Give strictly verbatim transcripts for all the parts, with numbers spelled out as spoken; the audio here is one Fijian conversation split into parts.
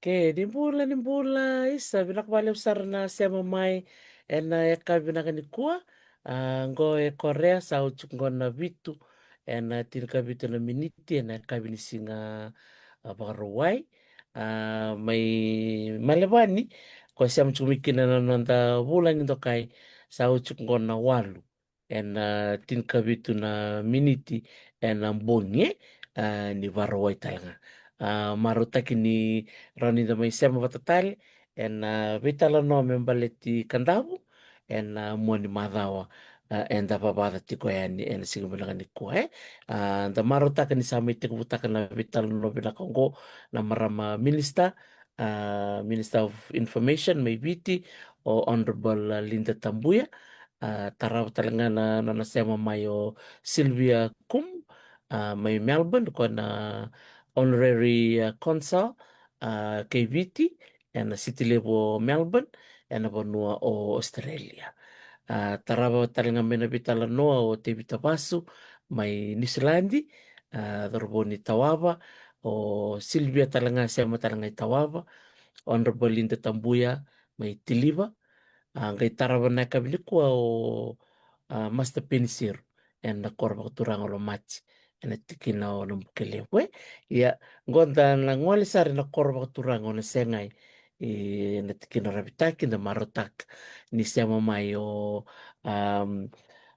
Ke ni bula, ni bula, isa, vinaka vakalevu sara na sema mai ena yakavi vinaka nikua. A, qo e Korea, sa oti qo na vitu ena tinikavitu na miniti ena yakavi ni siga, a, Vakarauwai. A, mai Melevani, ko sema tiko mai kina na noda vulagi dokai, sa oti qo na walu ena tinikavitu na miniti ena bogi, e, a, ni Vakarauwai tale ga. A, marautaki ni rawa ni da mai sema vata tale ena veitalanoa me baleti Kadavu ena mua ni macawa, a, eda vavaca tiko yani ena siga vinaka nikua, e. A, da marautaka ni sa mai tekivutaka na veitalanoa vinaka oqo na marama minisita, a, Minister of Information mai Viti, o Honourable, a, Linda Tabuya. A, tarava tale ga na nona sema mai o Sylvia Kum, a, mai Melbourne, ko na Honorary, a, Consul, a, kei Viti ena siti levu o Melbourne, ena vanua o Australia. A, tarava tale ga mai na veitalanoa o Tevita Vasu mai Niusiladi, a, cauravou ni Tawava, o Sylvia tale ga, sema tale ga i Tawava, Honourable Linda Tabuya mai Tiliva. A, qai tarava na yakavi nikua o, a, Master Penisiru ena koro vakaturaga o Lomati ena tikina o Nabukelevu, e. Ia, qo da na gole sara ena koro vakaturaga o Nasegai, e, ena tikina o Raveitaki, da marautaka ni sema mai o, am,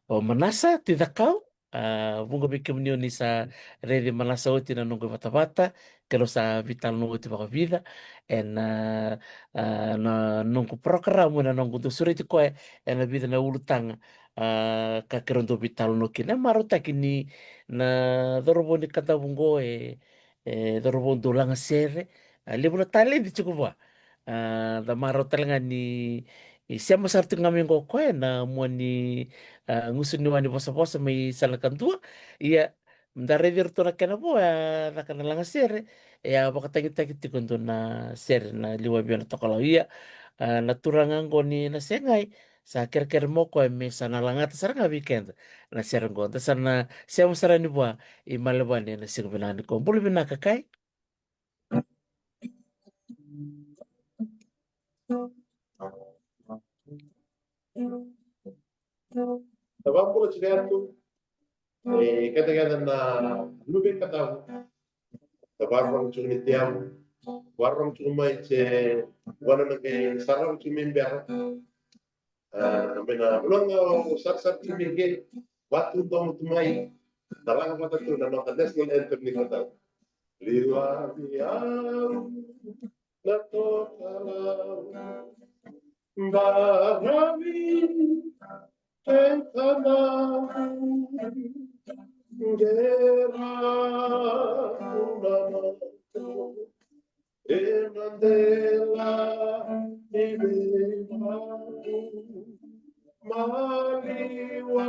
o Manasa Tuicakau. A, vuqa vei kemuni o ni sa raici Manasa oti na noqu ivatavata, keirau sa veitalanoa oti vakavica ena, a, na noqu porokaramu, ena noqu dau sureti koya ena vica na ulutaga, a, ka keirau dau veitalanoa kina. E marautaki ni na cauravou ni Kadavu qo e, e cauravou dau lagasere, a, levu na taledi tiko vua. A, da marau tale ga ni, e, sema sara tiko ga mai qo o koya ena mua ni, a, gusu ni wa ni vosavosa mai sala kadua. Ia, da raici iratou na kena vo, e a caka na lagasere, e a vakatagitaki tiko e dua na sere na Liwa Via na Tokalau. Ia, a, na turaga qo ni Nasegai, sa kerekere mai o koya me sa na lagata sara ga vei keda na sere qo. Da sa na sema sara yani vua i Melevani ena siga vinaka nikua. Bula vinaka, Kai. Sa vakabula tiko yani tu. E, keda keda na luve i Kadavu. Sa vakarorogo tiko ni tiamu. Vakarorogo tiko mai se vua na qai sarava tiko mai bera. A, mai na vanua ga o sarasara tiko mai ke, vatu domo tu mai, na laga vata tu na noda national anthem ni Kadavu. Liwa vei au na tokalau, baravi tei Kadavu, gera na mato. Ena dela ni veivaku, maliwa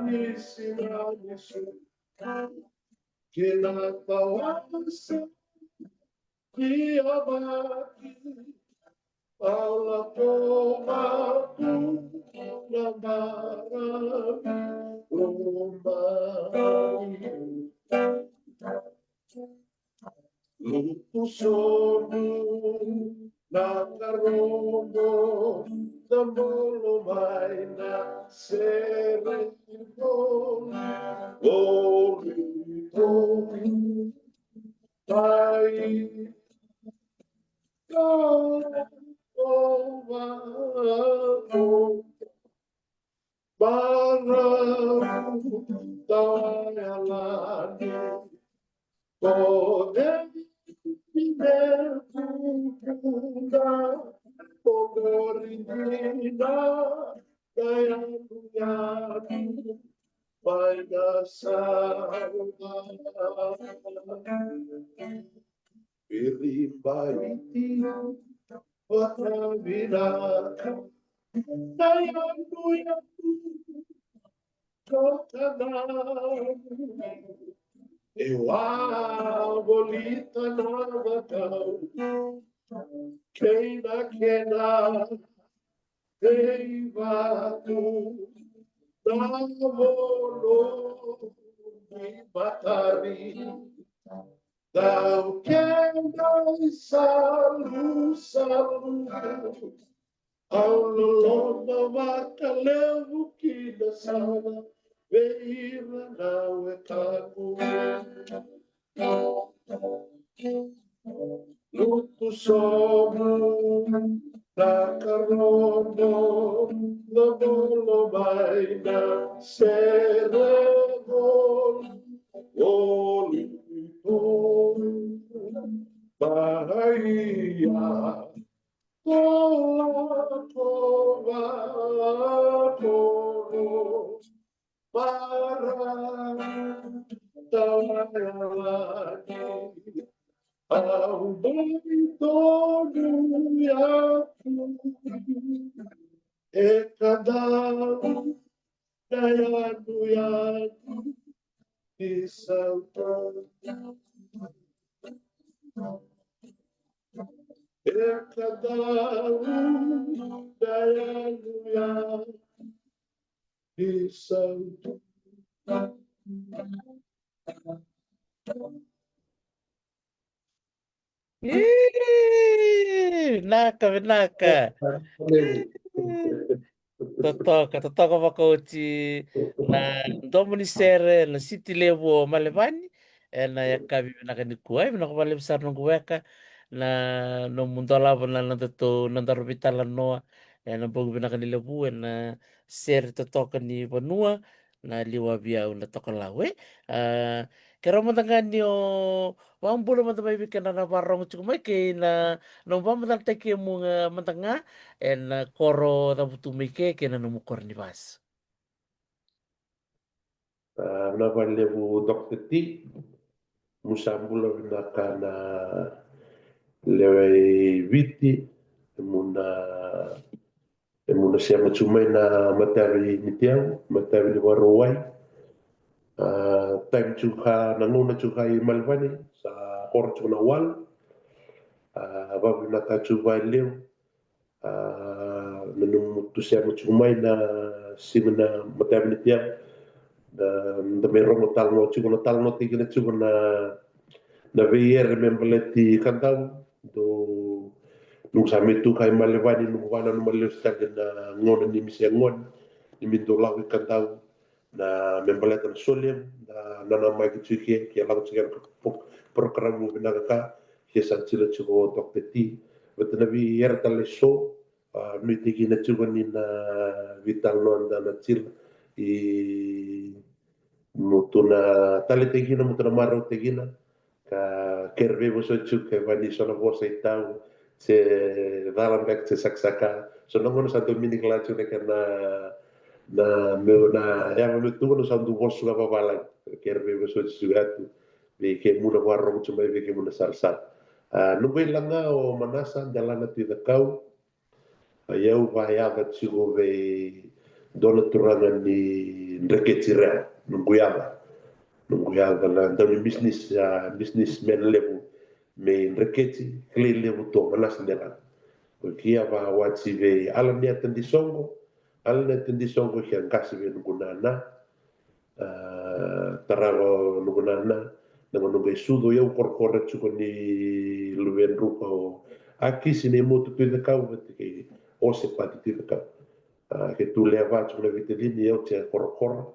ni siga ni sucu, kina tawasa ni yavaki, au lako vatu na baravi lomani. Lutu sobu na karobo, na bolo mai na sere i bolo, o rito mai. Karobo vako. Marau tawayalani, ko cei me tukuna, ko qori dina na yanuyanu mai na sala. Viribaiti vakavinaka na yanuyanu toka na e wavolita na vakau kei na kena veivatu na volo. matari. Dau keda i salusalu. Au loloma vakalevu kina sara vei ira na wekaqu. Lutu sobu na karobo, na bolo mai na sere golu, golu tu. Bahia, tola kova, koro. Para tawayalani au doi tonu yaku. E kadau na yanu yaku ni sauta. E kadau na yanu yaku. Ih, vinaka, vinaka. Totoka, totoka vakaoti na domo ni sere na Siti Levu o Malevani. Ena yakavi vinaka nikua, e vinaka vakalevu sara noqu weka na nomu dolava na nodatou, nodaru veitalanoa ena bogi vinaka ni Levu ena sere totoka ni vanua na Liwa Viau na Tokalau, e. A, kerea mada ga ni o vakabula mada mai vei keda na vakarorogo tiko mai kei na nomu vakamacalataki kemu ga mada ga ena koro cavutu mai ke kei na nomu koro ni vasu. A, vinaka vakalevu Doctor T. Mu sa bula vinaka na lewe i Viti, e mu na, e mu na sema tu mai na matavi ni tiau, matavi ni Vakarauwai. A, taimi tu ka na gauna tu ka i Malevani sa koro tu na walu. A, vavinaka tu vakalevu. A, na nomu tu sema tiko mai na siga na matavi ni tiau. Na, da mai rogo talanoa tiko na talanoa tikina tiko na, na veiere me baleti Kadau. Do, noqu sa mai tu ka i Malevani, noqu vananuma lesu tale na gauna ni mi se gone, ni mi dau lako i Kadau. Na me baleta na Solevu, na nanamaki tiko ke, ke lako tiko na pro-, porokaramu vinaka ka, ke sa tila tiko o Doctor T. Vata na veiere tale so, a, nuitaki na tiko ni na veitalanoa da na tila. I mutu na taletakina, mutu na marautakina, ka kere veivosoti tiko, ke vani so na vosa i tau, se cala beka, se sakasaka. So na gauna sa dau mini kila tiko na kena, na meu na yava meu tukuna sa dau vosa ga vavalagi. Kere veivosoti tiko yatu. Vei kemuna vakarorogo tiko mai, vei kemuna sarasara. A, noqu ilaga o Manasa Delana Tuicakau. A, i au vakayaca tiko vei dua na turaga ni Dreketi Rewa, noqu yaca. Noqu yaca na dau ni business, a, businessman levu mai Dreketi, kilai levu tu o Manasa Delana. Ko kia vakawati vei Alaniata Disoqo, Alaniata Disoqo kia qase vei noqu nana. A, tarava noqu nana, na gauna qai sucu o yau, korokoro tiko ni Luvedruka o Akisi Neimotu Tuicakau vata kei Osepati Tuicakau. A, ke tu lewa tiko na veitacini, yau tiko korokoro.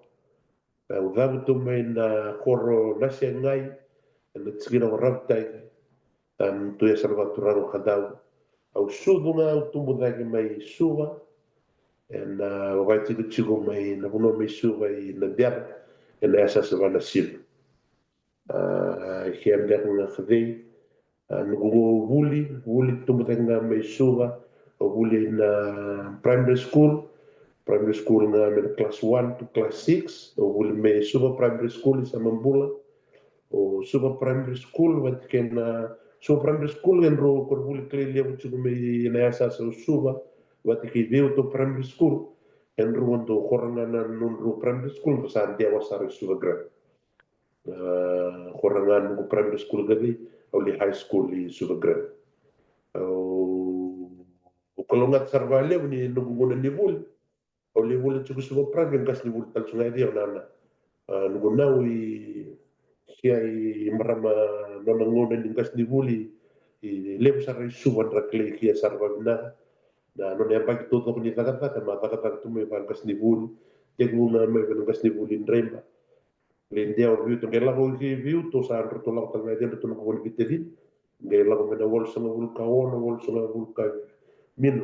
Au cavutu mai na koro Nasegai, ena tikina o Ravutaki. A, tu yasana vakaturaga o Kadau. Au sucu ga, au tubu cake mai Suva. Ena, a, vakaitikotiko mai na vanua mai Suva i Nadera, ena yasayasa va Nasinu. A, kea beka ga ka cei. A, noqu vuli, vuli tubu cake ga mai Suva. Au vuli na primary school. Primary school ga mai na class one to class six. Au vuli mai Suva Primary School i Samabula. O Suva Primary School vata kei na, Suva Primary School e drau koronivuli kilai levu tiko mai na yasayasa o Suva, vata kei Veiuto Primary School. E drau dau koro ga na nodrau primary school, drau sa dewa sara i Suva Green. A, koro ga noqu primary school ka cei, au lai high school i Suva Green. Au, au kalougata sara vakalevu ni noqu gauna ni vuli. Au lai vuli tiko Suva Primary, qasenivuli tale tu ga e cei o nana. A, noqu nau i kia i marama, nona gauna ni qasenivuli i levu sara i Suva dra kilai kia sara vavinaka. Na nona yabaki taucoko ni cakacaka, na cakacaka tu mai vaqasenivuli, tekivu ga mai vaqasenivuli Draiba. Lai dea o Viuto, qai lako ki Viuto, sa dratou lako tale ga i cei, dratou lako voli Vitacini. Qai lako mai na walusagavulu ka ono, walusagavulu ka minu.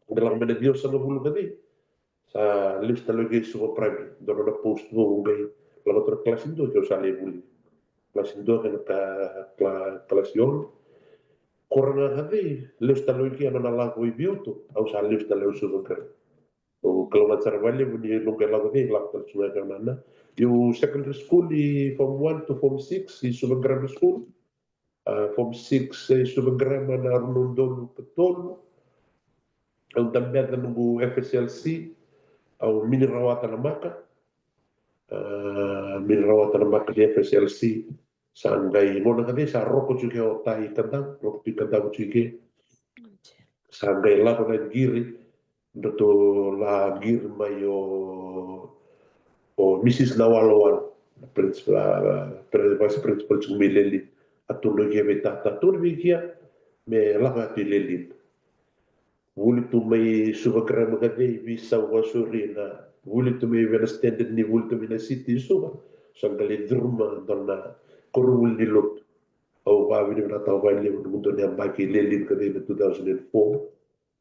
Qai lako mai na ciwasagavulu ka cei, sa lesu tale o ike i Suva Primary, dua na post vou qai lako tu na kalasi dua, ke au sa lai vuli. Kalasi dua kei na ka, kla-, kalasi ono. Kora ga ka cei, lesu tale o ike, a nona lako i Viuto, au sa lesu tale o Suva Primary. O kalougata sara vakalevu ni noqu lako cei, lako tale tu ga kei nana. Iu secondary school i form one to form six i Suva Grammar School. A, form six i Suva Grammar na rua na udolu ka tolu. Au dabeca noqu F S L C, au mini rawata na maka. A, mini rawata na maka ni F S L C. Sa qai gauna ka cei sa roko tu ike o Tai Kadavu, roko tu i Kadavu tu ike. Sa qai lako na qiri, dratou la qiri mai o, o Mrs Nawalowalo, principal, a, pre-, vice principal tiko mai Lelean. A tukuna o ike vei tata, tukuna vei ike me lako ya tu i Lelean. Vuli tu mai Suva Grammar ka cei, veisau vakasauri na vuli tu mai vei na standard ni vuli tu mai na city i Suva. Sa qai lai curuma dua na koronivuli ni lotu. Au vakavinavinakataka vakalevu noqu dua na yabaki i Lelean ka cei na two thousand and four.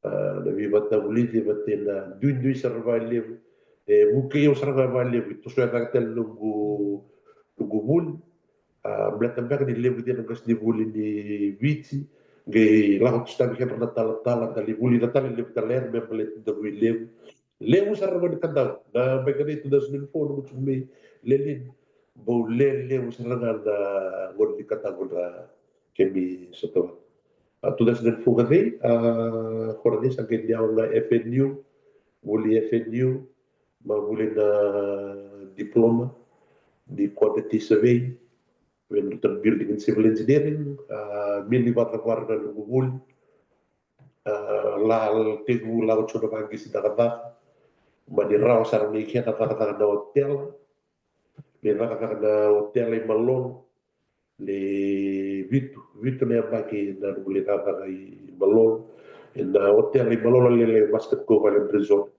A, na veivakavulici vata na duidui sara vakalevu. E vukei au sara ga vakalevu, e tosoya cake tale noqu, noqu vuli. A, baleta beka ni levu cei na qasenivuli ni Viti, qai lako tu sara ga kedra na talatala, da lai vulica tale levu tale era me baleti Davuilevu. Levu sara ga ni Kadavu, na yabaki ka cei two thousand and four noqu tiko mai Lelean. Bau lelevu sara ga na gauna ni Kadavu dra keimami sota vata. A, two thousand and four ka cei, a, kora cei sa qai dea ga F N U, vuli F N U, ma vuli na diploma ni quantity survey, vei na building and civil engineering, a, mini vakacavara na noqu vuli, a, la tekivu lako tiko na vaqisi cakacaka, mani rawa sara mai kea na cakacaka na otela, me cakacaka na otela i Malolo, le vitu, vitu na yabaki na noqu lai cakacaka i Malolo. Ena otela i Malolo, le, le Muscat Cove Island Resort.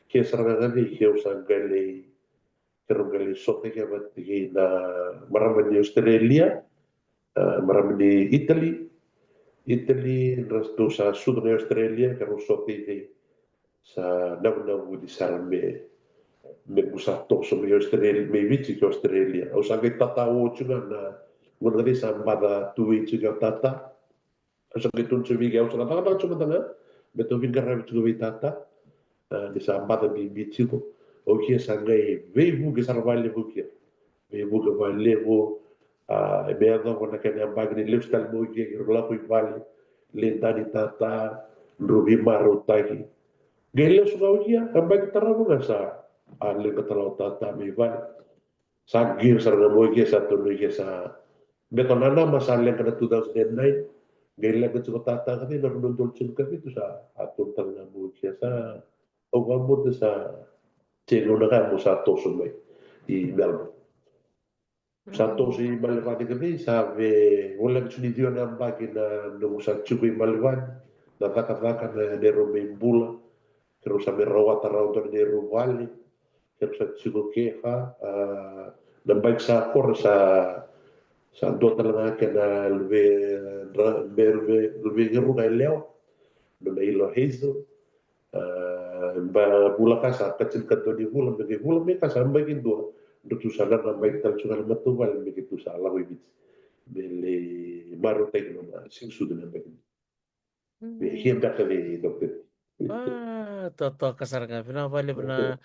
Ke sara ga ka cei, ke au sa qai lai, keirau qai lai sota ke vata kei na marama ni Australia, a, marama ni Italy. Italy, dratou sa sucu na Australia, keirau sota i cei. Sa navunavuci sara me, me qu sa toso mai Australia, mai Viti ki Australia. Au sa qai tata oti ga na gauna ka cei sa baca tu Viti ki au tata. Au sa qai tukuna tiko vei ike, au sa na cakacaka tiko mada ga me tou veiqaravi tiko vei tata. A, ni sa baca bibi tiko. O ike sa qai veivuke sara vakalevu ike. Veivuke vakalevu. A, me yacova na kena yabaki ni lesu tale mai o ike, keirau lako i vale, le dani tata, drau veimarautaki. Qai lesu ga o ike, yabaki tarava ga sa a leqa tale o tata mai vale. Sa qiri sara ga mai o ike, sa tukuna o ike sa, me tou nanuma sa leqa na two thousand and nine. Qai leqa tiko tata ka cei na rua na udolu tini ka vitu, sa a tukuna tale ga mai o ike sa, au vakabauta sa sega ni gauna ga mo sa toso mai i Melbourne. Sa toso i Malivaci ka cei, sa via voleka tiko ni ciwa na yabaki na noqu sa tiko i Malivaci, na cakacaka na neirau mai bula. Keirau sa mai rawata rawa dua na neirau vale. Keirau sa tiko ke ka, a, na yabaki sa kora sa, sa dua tale ga kena luve, dra-, me luve, luve keirau ga yalewa. Nona ilo Hazel. A, ba, vula ka sa ka tini ka dua ni vula, me qai vula me ka sa yabaki dua. Dratou sa na, na yabaki tale tiko ga na matavuvale me keitou sa lako i Viti. Me lai marautaki nona siga sucu na yabaki dua. Me ia beka vei Doctor. A, totoka sara ga, vinaka vakalevu na,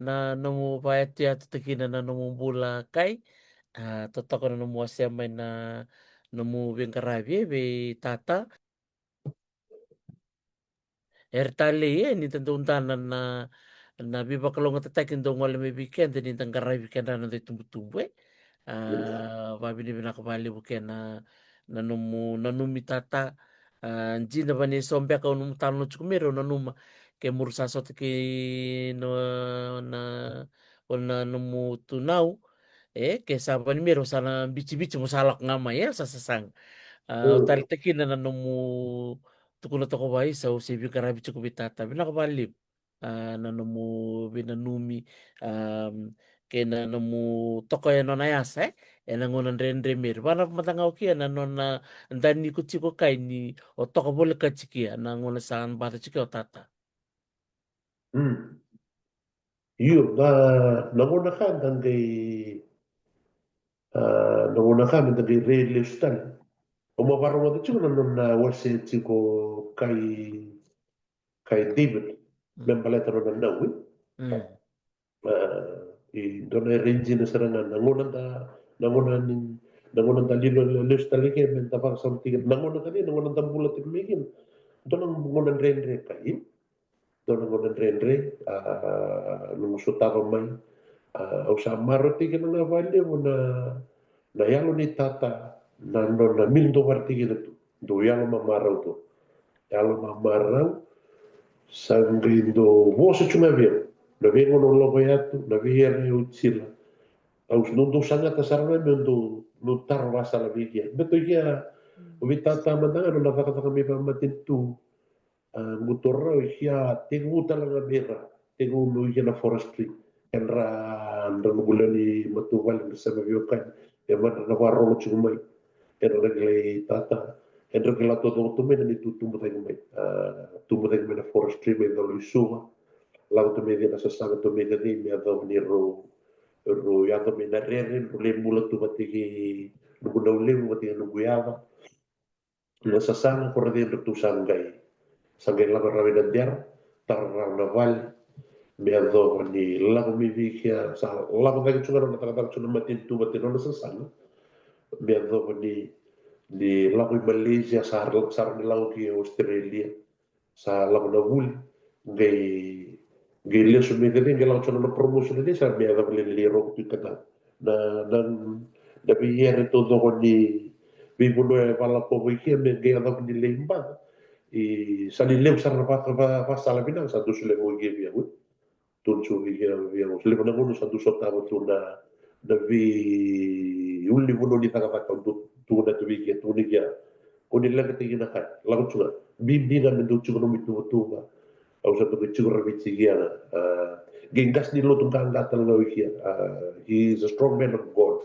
na nomu vakayatuyatutakina na nomu bula kai. A, totoka na nomu wasea mai na nomu veiqaravi e vei tata. Era talei e, ni da dau dana na, na veivakalougatataki dau gole mai vei keda ni da qaravi kedra na noda itubutubu e. A, vakavinavinaka vakalevu kei na, na nomu nanumi tata. A, dina vani so beka au nomu talanoa tiko mai rau nanuma ke muru sa sota kei na, na, o na nomu tunau. E, ke sa vani mero sa na bicibiti mo sa lako ga mai, e, sa sasaga. A, au taleitaka kina na nomu tukuna toka vakaisa, au se veiqaravi tiko vei tata. Vinaka vakalevu. A, na nomu veinanumi, a, kei na nomu toka e nona yasa, e, ena gauna dredre meri. Vanava mada ga o kea na nona dani iko tiko kai ni o toka volekati kea na gauna sa bata tiko o tata. Mm. Io, na, na gauna ka da qai, a, na gauna ka me da qai rai lesu tale. O ma vakarogota tiko na nona wase tiko kai, kai David, me baleta nona nau, e? A, i dua na rai dina sara ga na gauna da, na gauna ni, na gauna da lilo lesu tale ke me da vakasamataki, na gauna ka, na gauna da bula tiko mai kina. Dua na gauna dredre kai. Dua na gauna dredre, a, noqu sotava mai, a, au sa marautaki kina ga vakalevu na, na yalo ni tata, na nona mili dau varetaki kina tu, dau yalo mamarau tu. Yalo mamarau, sa qai dau vosa tu ga vei au. Na veigauna au lako yatu, na veiyara au tila. Au dau, dau sagata sara ga me dau, dau taro vakasala vei kea. Beto kea, o vei tata mada ga nona cakacaka mai vakamatanitu. A, qu torau i kea, tekivu tale ga mera, tekivu meu i kea na forestry. Kedra, dra noqu lewe ni matavuvale, dra sema veiwekani, e madra na vakarogo tiko mai. Edra qai lai tata, edra qai lai totoko tu mai na neitou tubu cake mai. A, tubu cake mai na forestry mai Coloisuva. Lako tu mai cei na sasaga tu mai cei me yacova ni rau, rau yaco mai na rere, rau lai bula tu vata kei noqu nau levu, vata kei noqu yaca. Na sasaga ko ra cei dratou sa qai, sa qai lako rawa ina dera, tara rawa na vale, me yacova ni lako mai vei kea, sa lako cake tu ga na cakacaka tu na matanitu vata na nona sasaga, me yacova ni, ni lako i Malaysia, sa, sa rawa ni lako ki Australia, sa lako na vuli, qai, qai lesu mai cei, qai lako tu na promotion cei, sa me yacova ni lai rogo tu i Kanada. Na, na, na veiyara taucoko ni veivanua e valakova i kea me qai yacova ni lai baca. I sa ni levu sara na vaka, va, vakasala vinaka sa dau solia mai vei au. Tukuna tiko vei au, vei au. Levu na gauna sa dau sotava tu na, na veiulunivanua ni cakacaka, au dau tukuna tu vei kea, tukuna i kea. Ko ni leqataki na ka, lako tu ga. Bibi ga me dau tiko nomu ituvatuva. Au sa dau tiko raviti kea, a, qai qase ni lotu qaqa tale ga o kea. A, he is a strong man of God.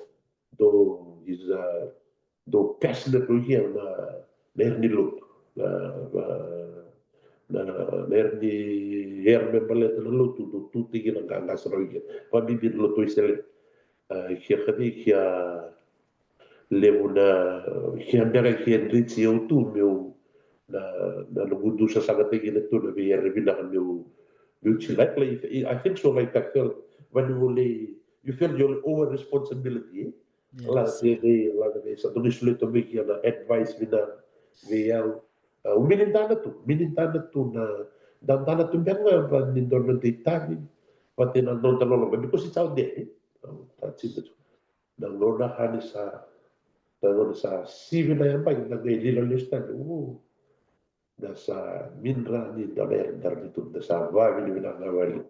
Dau, he is a, dau passionate o kea na, na yara ni lotu. Na, na, na, na yara ni, yara me baleta na lotu, dau tu tiko na qaqa sara o kea. Vakabibi na lotu Wesele. A, kea ka vei kea levu na, kea beka kea driti au tu meu, na, na noqu dau sasagataki kina tu na veiyara vinaka meu, meu tiko. Like, like, I think so, like, I felt, when you lay, you feel your own responsibility, eh? Yes. La, de, de, la, de, sa dau qai solia tu mai kea na advice vinaka vei au. A, au mini dana tu, mini dana tu na, da dana tu beka ga, ba ni dua na noda itavi, vata na noda loloma, because it's out there, eh? Au, that's it. Na gauna ka ni sa, na gauna sa sivi na yabaki, da qai lilo lesu tale, u, da sa midra ni da na yara dara ni tu, da sa vavinavinaka vale.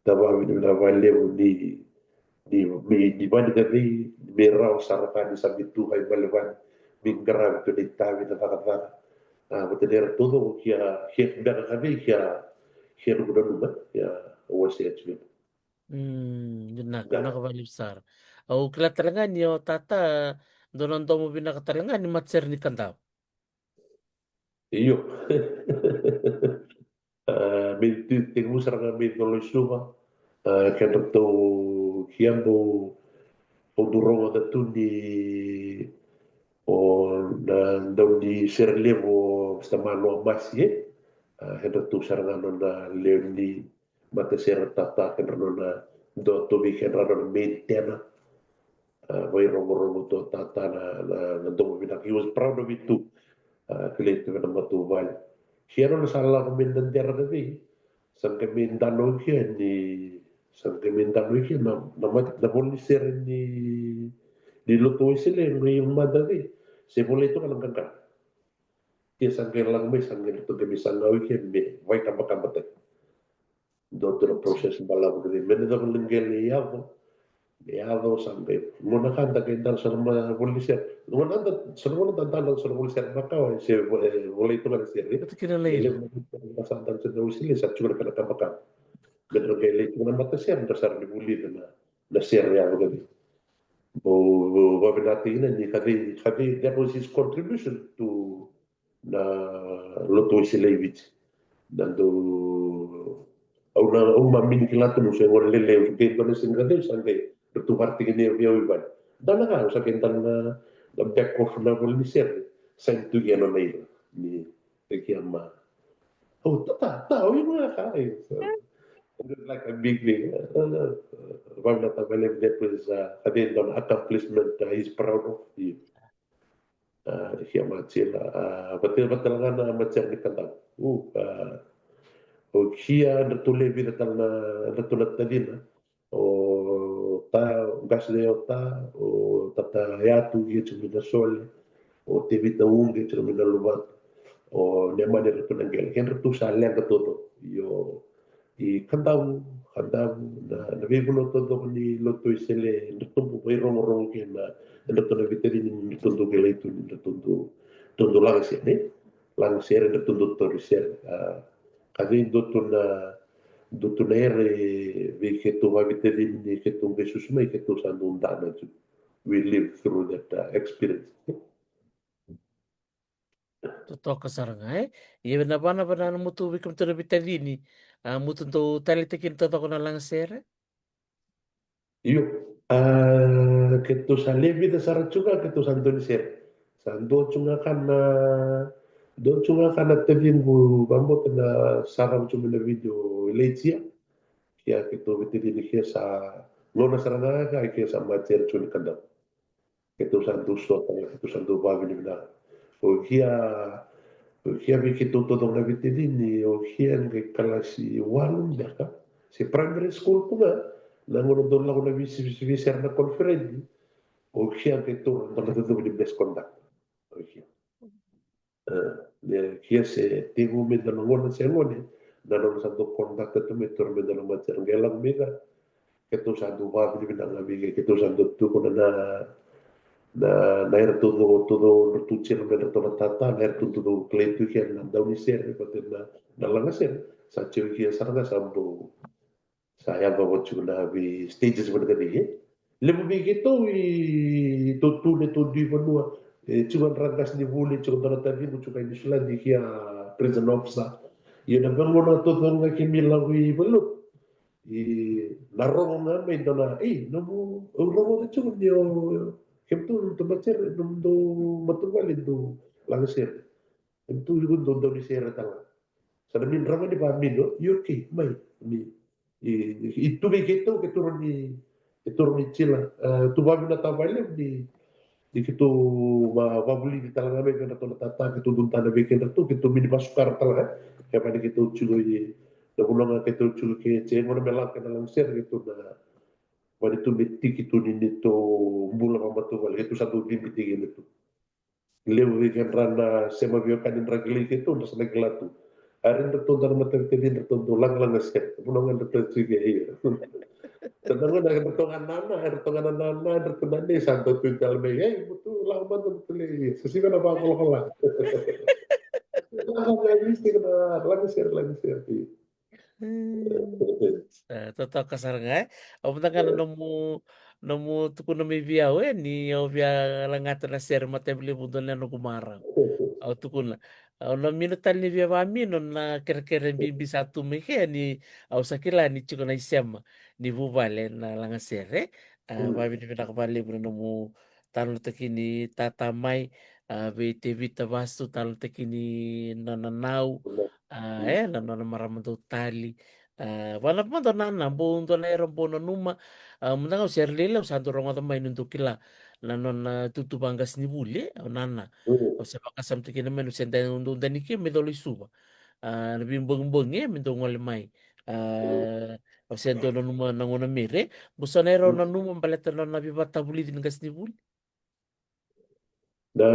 Da vavinavinaka vakalevu ni, ni, ni, ni vani ka vei, ni me rawa sara ka ni sa me tu kai vale vani, me qaravi tu na itavi na cakacaka. A, vata na era taucoko kea, kea beka ka vei kea, kea noqu nanuma, kea wasea tiko. Mm, vinaka, vinaka vakalevu sara. Au kila tale ga ni o tata, dua na domo vinaka tale ga ni matasere ni Kadavu. Io. A, me tu tekivu sara ga me Coloisuva. A, kedratou kia bau, bau dau rogoca tu ni o na dau ni sere levu o Mister Manoa Masi, e? A, kedratou sara ga nona lewe ni matasere tata, kedra nona dua tu vei kedra nona maintainer. A, vairogorogo tu tata na, na, na domo vinaka. He was proud of it too. A, kilai tu vei na matavuvale. Kea nona sa lako mai na dera ka vei. Sa qai mai dana o kea ni, sa qai mai dana o kea na, na mata, na vola ni sere ni, ni lotu Wesele, qai mada vei. Se volai toka na qaqana. Kea sa qai lako mai, sa qai lotu qai mai sa qai o kea me, vaikabakabataki. Dua tu na process balavu kece. Me na cava na qele yaco. E yaco sa qai, gauna ka da qai dala sa na ma voli ni sere. Gauna da, sa na gauna da dala sa na voli sere makawa, se vo-, e, volai tu ga na sere. Io, tu kina lai. E levu na ka sa dala sa na Wesele, sa tiko na ka na kabakaba. Me dra qai lai tu na matasere, da sa rawa ni vulica na, na sere yaco ga vei. Mo, mo vavinakataki na ni ka vei, ka vei, that was his contribution to na lotu Wesele i Viti. Na dau, au na, au mamini kila tu, au se gole lelei, au se qai dua na siga qai, au sa qai, ratou varataki ni vei au i vale. Da na ga, au sa qai dala na, na back off na voli ni sere, sa ni tu ia na nona ira. Ni, e kia ma. Au, ta, ta, ta, au i ma ka, e, so, it was like a big thing. Uh, uh, uh, Vavina Tavale, that was, uh, I think, an accomplishment, uh, he's proud of. A, ia Matila, a, vata, vata ga na Matila ni Kadavu. U, a, o kia dratou lewe vica tale na, dratou na tacina. O ta, qase o ta, o tata Yatu, ia tiko mai na Sole. O Tevita Uqe, tiko mai na Luvatu. O Nemani, ratou na qele. Kedratou sa leqa toto. Io, i Kadavu, Kadavu, na, na veivanua taucoko ni lotu Wesele, dratou bau vairogorogo kina, dratou na veitacini, dratou dau kilai tu ni dratou dau, dratou dau laga sere, laga sere, dratou dau tauri sere. A, ka vei dua tu na, dua tu na era vei keitou vaveitacini ni keitou qai susu mai, keitou sa dau dana tu. We live through that, uh, experience. Totoka sara ga, e? Ia na vanavana na mutu vei kemudou na veitacini, a, mutu dou taleitaki kina taucoko na lagasere? Io, a, keitou sa lewe vica sara tu ga, keitou sa dua ni sere. Sa dua tu ga ka na, dua tu ga ka na taciqu, vakabauta na sarava tu mai na video i Leitia. Ia keitou veitacini kea sa, gauna sara ga ka kea sa matasere tu ni Kadavu. Keitou sa dau sota, keitou sa dau vavinavinaka. O kia, o kia vei keitou taucoko na veitacini, o kia qai kalasi walu beka, se primary school tu ga, na gauna dau lako na veisi, veisi, veisere na conference, o kia keitou dau na taucoko ni best conductor. O kia. E, ne, kia se tiko me dua na gone se gone, na nona sa dau conduct tu me toro me dua na matasere qai lako mai ca. Keitou sa dau vavinavinaka vei ke, keitou sa dau tukuna na, na, na, na era taucoko, taucoko, na tu tiko me ratou na tata, na era taucoko kilai tu kina na daunisere, vata na, na lagasere. Sa tiko kia sara ga sa bau Sa yacova tiko na vei stages vanakavi, e. Levu vei keitou i tou tu na tou dui vanua, e, tiko na dra qasenivuli, tiko dua na taciqu tiko i Niusiladi, kia prison officer. Ia na veigauna taucoko ga keimami lako i valenilotu. I na rogo ga mai dua na, ei, nomu, au rogoca tiko ni o, kemudou, nomutou matasere, nomutou matavuvale dau lagasere. Kemudou iko dau daunisere tale ga. Sa na mini rawa ni vamini, o, io, okay, mai, ni, i, i, i tu vei keitou, keitou rawa ni, keitou rawa ni tila, e, tu vavinavinaka vakalevu ni, ni keitou va, vavulici tale ga mai vei kedratou na tata, keitou dau dana vei kedratou, keitou mini vasukara tale ga, kevaka ni keitou tiko i, na vanua ga keitou tiko ke, se gauna me lako kei na lagasere, keitou na, vani tu me tiki tu ni neitou bula vakamatavuvale, keitou sa dau cibi tiko kina tu. Levu vei kedra na sema veiwekani dra kilai keitou, dra sa na kila tu. Ari dratou dana matavitavi, dratou dau lagalaga sere. Vanua ga dratou tiko, io. Sa dau gona dratou ga nana, dratou ga nana, dratou na nei sa dau tu tale mai. Ei, mutu, lako mada mutu lei, io. Sa sega na vakolakola. Laga ga, io, sega na, laga sere, laga sere, io. Mm. E, totoka sara ga, e. Au mada ga na nomu, nomu tukuna mai vei au, e, ni au via lagata na sere mataivalu e vuqa na noqu marau. Au tukuna. Au na mino tale ni via vamino na kerekere bibi sa tu mai ke ni au sa kila ni tiko na isema ni vuvale na lagasere. A, vavinavinaka vakalevu na nomu talanoataki ni tata mai, a, vei Tevita Vasu, talanoataki ni nona nau, a, e, na nona marama dau tali. A, vana mada o nana, bau dua na era bau nanuma, a, mada ga au se ra lailai, au sa dau rogoca mai ni dau kila na nona tutu vaqasenivuli, e, o nana. Au se vakasamataki kina mai, au se dau dau dani ke me dau lai Suva. A, na veibogibogi, e, me dau gole mai. A, au se dau nanuma na gauna mera, e. Bau so na era au nanuma baleta na nona veivakatavulici ni qasenivuli. Na,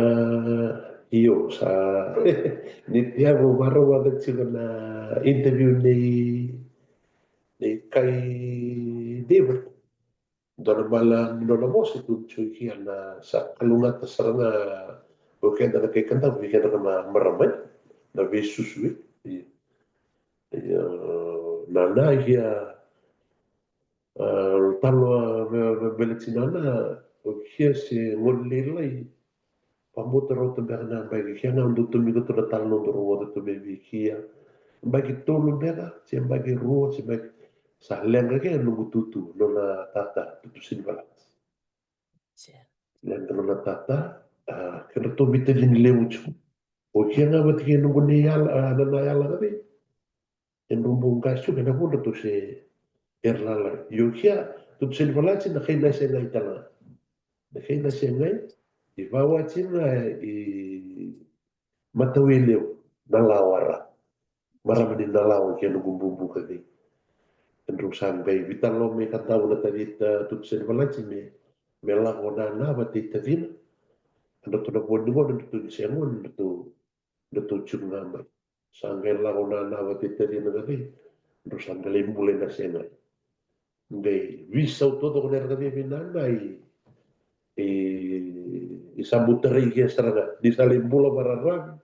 io, sa, ni tea vou vakarau vata tiko na interview nei, nei kai David. Dua na mala ni nona vosa tu ni tsoiki ana sa kalugata sara ga o keda na kai Kadavu, i keda na marama, na veisusu. Ia, ia, nana ia, a, talo a, me, me bele tinana, o kia se gone lailai, vabauta rauta beka na baki kia ga dou tomika tu na talo na dou rogoca tu me vei kia. Baki tolu beka, se baki rua, se baki sa leqa ke noqu tutu, nona tata, Tutu Senivalati. Leqa nona tata, a, kedratou veitacini levu tiko. O kia ga vata kei noqu nei yala, a, nana yala ka vei. E drau bau qasi tiko ena vudratou se era lala. Io kia, Tutu Senivalati na kai Nasegai tale ga. Na kai Nasegai, i vawati na i Matawelevu, na lawa ra. Marama ni na lawa kia noqu bubu ka vei. E drau sa qai veitalanoa mai Kadavu na tacita Tutu Senivalati me, me lako nana vata i tacina. Edratou na vo ni gone, edratou ni se gone, edratou, edratou tiko ga mai. Sa qai lako nana vata i tacina ka vei. Drau sa qai lai bula i Nasegai. Qai veisau taucoko na yara ka vei vei nana i, i, i sa bau tarai ke sara ga. Ni sa lai bula vararavi.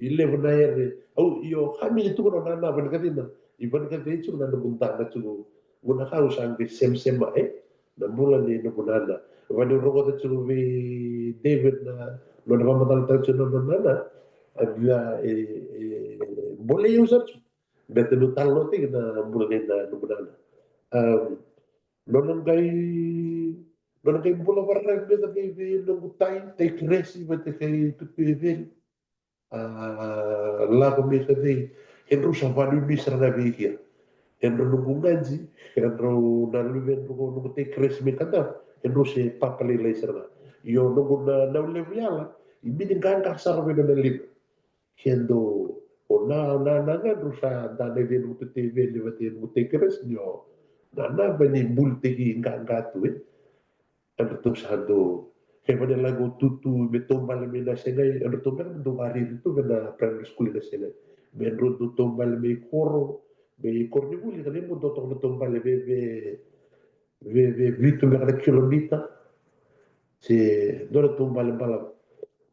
I levu na yara. Au, io, ka mini tukuna o nana vani ka vei na. I vani ka vei tiko na noqu dana tiko. Guna ka au sa qai semsema, e? Na bula ni noqu nana. Vani rogoca tiko vei David na, nona vamatalataka tiko na nona nana. A via, e, e, bolei au sara tiko. Beta meu talanoataki na bula nei na noqu nana. Am, nona qai, nona qai bula vararavi beta vei, vei noqu tai, tai Keresi, vata kei Tutu Eveli. A, lako mai ka vei, edrau sa vanuinui sara ga vei kia. Edrau noqu gaji, edrau na luvedrau ko noqu tai Keresi mai Kadavu, edrau se papalailai sara ga. Io noqu na, na levu yala, i mini qaqa sara vei nona lima. Keda o na, na, na ga drau sa dana i vei noqu tete vei ni vata i noqu tei Keresi ni o na, na vani bulitaki qaqa tu, e. Edratou sa dau, kevani lako Tutu me taubale mai Nasegai, edratou beka me dau variri tu vei na primary school i Nasegai. Me drau dau taubale mai koro, mai koronivuli, ka lai mo dau toka na taubale vei, vei, vei, vei vitu beka na kilomita. Se dua na taubale balavu.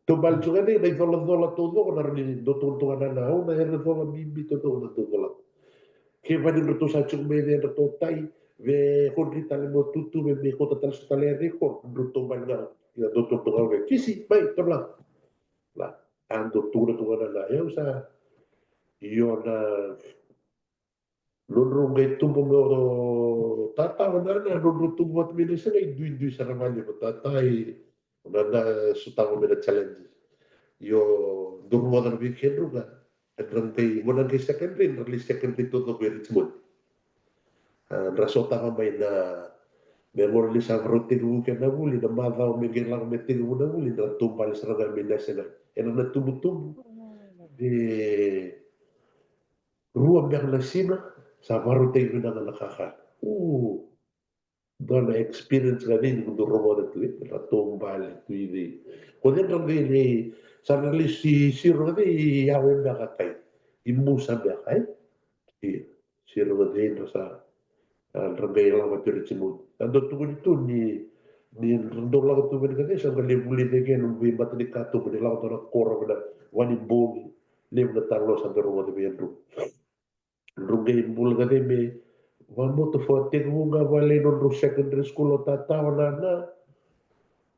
Taubale tiko ga vei na icolacola taucoko na rawa ni dau totoka na, na au na yara cola bibi taucoko na dau cola. Kevani dratou sa tiko mai vei dratou tai, vei kodri tale mo Tutu, vei, vei kota tale so tale yara i koro, dratou taubale ga, ia dau totoka vei, Kisi, mai, taubale. La, a dau tukuna tu ga na, na, ia au sa, io na, nodrau qai tubu mai o tata, o nana, nodrau tubu vata mai Nasegai, duidui sara vale o tata i, o nana sotava mai na challenge. Io, dau rogoca na vei kedrau ga, edra qai, mo na qai secondary, edra lai secondary taucoko i Richmond. A, dra sotava mai na, me gona ni sa varau tekivu kena vuli, na macawa me qai lako me tekivu na vuli, dra taubale sara ga mai Nasegai. Ena na tubutubu. E, rua beka na siga, sa varautaki vinaka na kakana. U, dua na experience ga vei ni kudu rogoca tu, e, na taubale tu i vei. Ko cei dra vei ni, sa na lesi siro ga vei i yawe beka kai. I musa beka, e? Ia, siro ga vei dra sa, a, dra qai lako tu Richmond. A dau tukuni tu ni, ni dra dau lako tu vei na ka vei sa qai lai vulica ke na vei mata ni katuba ni lako tu na koro vei na vani bogi. Levu na talo sa qai rogoca vei dru. Dru qai bula ka vei me vamoto fua tekivu ga vale i nodrau secondary school o tata o nana.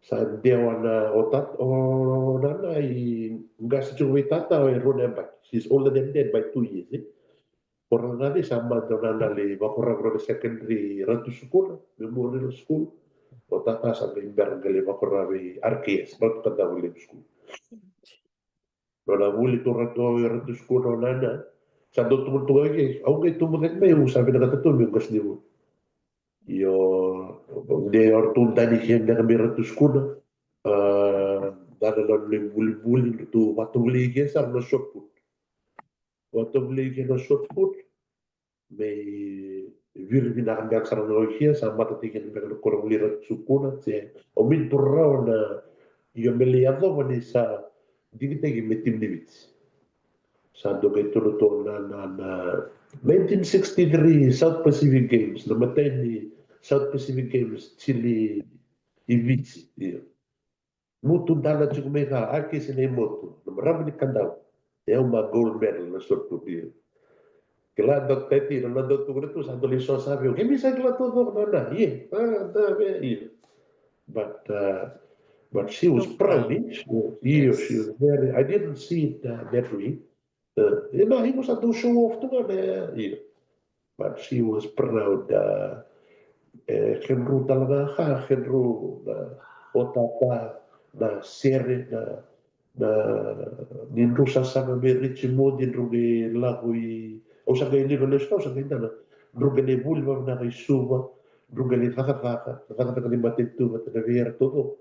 Sa dewa na o tata o nana i qasi tiko vei tata o e rua na yabaki. She's older than dad by two years, e. O rau ga vei sa mada o nana lai vakoravi rau na secondary Ratu Sukuna Memorial School. O tata sa qai bera qai lai vakoravi R K S, Ratu Kadavu Levu School. Nona vuli tu Ratu, o Ratu Sukuna o nana. Sa dau tubu tu ga ke, au qai tubu cake mai, au sa vinakata tu meu qasi ni vuli. Io, de o ratou dani ke beka mai Ratu Sukuna. A, dana na nona ibulibuli, ratou vakatavulei ke sara na shot put. Vakatavulei ke na shot put. Me viri vinaka beka sara na okia, sa matataki kina beka na koronivuli Ratu Sukuna, se o mini tu rawa na, io me lai yacova ni sa digitaki me timi ni Viti. Sa dua qai tolu tu na, na, na nineteen sixty-three South Pacific Games, na matai ni South Pacific Games, Chile, i Viti, io. Mutu dana tiko mai ka, a kisi na imotu, na marama ni Kadavu. E au ma gold medal na sot tu, io. Kila dau tati, na dau tukuna tu, sa dau lai sosa vei au. Kemi sa kila tu dau na na, io. Ah, da, ve, io. But, uh, but she was proud, eh? She was, io, she was very, I didn't see it, uh, that way. Uh, io, na, iko sa dau show off tu ga na, io. But she was proud, uh, e, kedru tale ga ka, kedru na, o tata, na sere, na, na, ni dru sasaga me Richmond, ni dru qai lako i, au sa qai lilo lesu, au sa qai dana, dru qai lai vuli vavinaka i Suva, dru qai lai cakacaka, cakacaka ni matanitu vata na vei ira taucoko,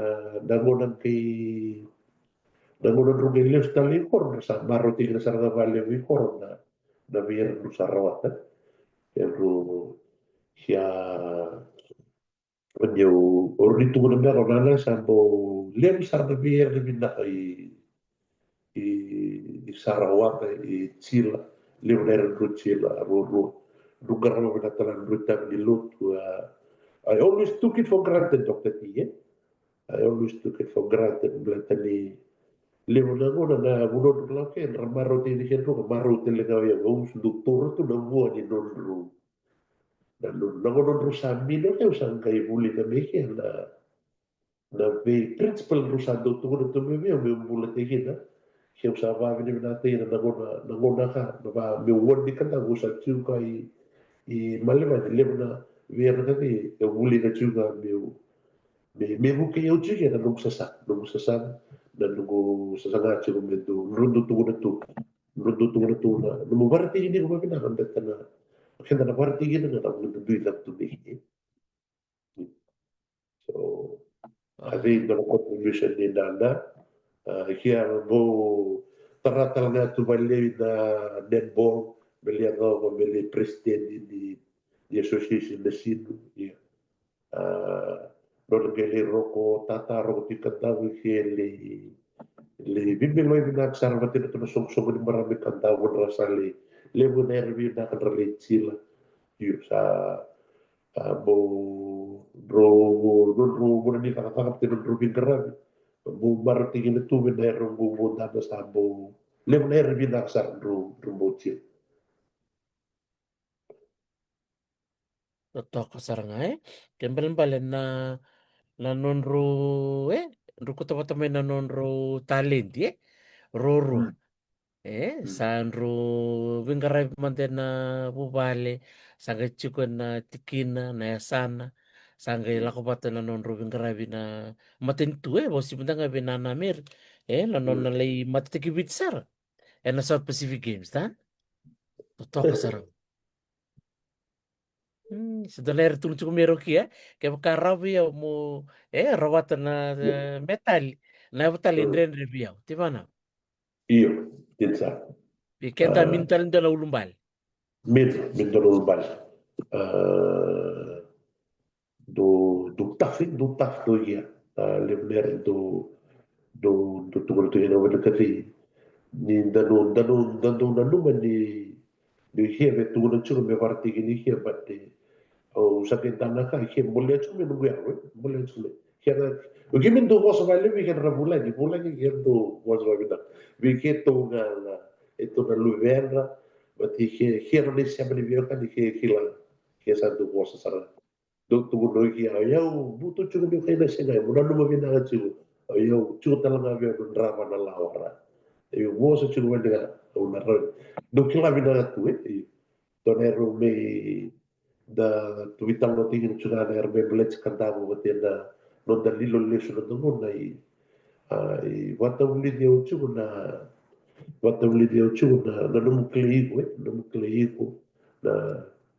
na, na gauna qai, na gauna dru qai lesu tale i koro, sa marautaki kina sara ga vakalevu i koro, na, na vei ira dru sa rawata. Kedru ia, o ni au, o ni tukuna me ko na na sa bau levu sara na vei ira na vinaka i, i, i sa rawata, i Chile, levu na ira dru Chile, ruarua. Dru qarava vinaka tale na dru itavi ni lotu, a, I always took it for granted, Doctor T, eh? I always took it for granted, baleta ni levu na gauna na vanua dru lako ke, dra marautaki ni kedru, ka marau tale ga o yau, au sa dau taura tu na vua ni nodru. Na nodru, na gauna dru sa mino ke, au sa qai vuli na me ke, na, na vei principal dru sa dau tukuna tu me vei, au me bula tei kina, ke au sa vavinavinaka tei na gauna, na gauna ka, na va, me wani ka da, au sa tiu ka i, i Malevani, levu na vei ira na vei, e vuli na tiu ka, me, me, me vuke au tiu ke na noqu sasa, noqu sasa, na noqu sasa ga tiu me dau, dru dau tukuna tu, dru dau tukuna tu na, nomu varatiki ni ko vavinaka, na beta na, keda na varatiki na, na, na dui na tu me ke. So, a vei dua na contribution ni nana, a, ia vou tara tale ga tu valevi na netball, me lai yacova, me lai president ni, ni association na Sinu, ia. A, nona qai lai roko, tata roko tiko Kadavu ke lai, lai vimiloi vinaka sara vata na tuna soqosoqo ni marama i Kadavu dra sa lai, levu na era vinaka dra lai Chile. Io, sa, a, bau, dro, dro, dro, dro, ni cakacaka vata na dro viqaravi. Bau marautaki na tu vei na era qo bau dana sa bau, levu na era vinaka sara dro, dro bau Chile. Totoka sara ga, e? Ke balebale na, na nodru, e? Dru kauta vata mai na nodru talenti, e? Ruarua. Mm. E, mm, sa dru viqaravi mada ena vuvale, sa qai tiko ena tikina, na yasana, sa qai, mm, lako vata na nodru viqaravi na matanitu, e? Vosi mada ga vei Nana Mary, e? Na nona, mm, lai matataki Viti sara ena South Pacific Games, ta? Totoka sara. Mm, se dua na era tukuna tiko me roki, e? Kevaka rawa vei au mo, e, rawata na, e, metali, na yavu tale, mm, dredre vei au, te vana? Io, dina sara. Vei keda, a, mini tale dua na ulubale. Mini, mini dua na ulubale. A, dou, dou tafi, dou tafi dou ia. A, levu na era dou, dou, dou tukuna tu ia na wena kaci. Ni dou, dou, dou nanuma ni, ni ia me tukuna tiko me varataki ni ia, but, e, au sa qai dana ka, ia bolea tiko me noqu yalo, e? Bolea tiko me. Ia na, o kemuni dou vosa valevu, ia na vulagi, vulagi ia dou vosa valevu na. Vei keitou na, na, e tou na luvena, but ia, ia na isema ni veiwekani, ia kila, ia sa dou vosa sara. Dou tukuna o iko, o yau, butu tiko ni kai na sega, mo nanuma vinaka tiko. O yau, tiko tale ga vei au na drava na lawa ra. E vosa tiko vei ga, au na rawa. Dou kila vinaka tu, e. Dou na era me da tu veitalanoataki tiko ga na era me baleti Kadavu vata na noda lilo lesu na dogona i, a, i vatavulici au tiko na, vatavulici au tiko na, na nomu kilai iko, e, nomu kilai iko, na,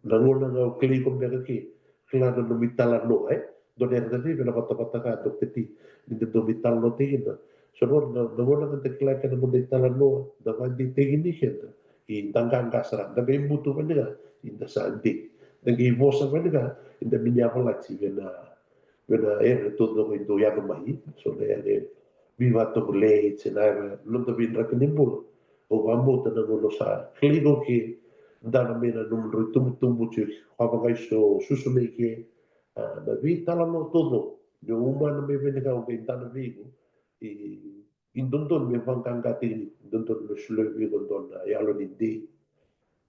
na gauna ga au kilai iko beka ke, kila na nomu italanoa, e, dua na era na vei na vatavata ka Doctor T, ni da dau veitalanoataki kina. So na, na, na gauna ga da kila kina na noda italanoa, da vakadeitaki ni keda, i da qaqa sara, da qai butu vani ga, i da sa dei. Da qai vosa vani ga, i da mini yavalati vei na, vei na ere taucoko i dau yaco mai, so na ere veivakatovolei, se na ere, noda veidraki ni bula. Au vakabauta na gauna sa kilai iko ke, dana mai na nomudrau itubutubu tiko, kava qai so susu mai ke, a, na veitalanoa taucoko. Ni o umana mai vei na ka o qai dana vei iko, i, i dodonu me vaqaqataki ni, i dodonu me solia vei iko dua na yalo ni dei.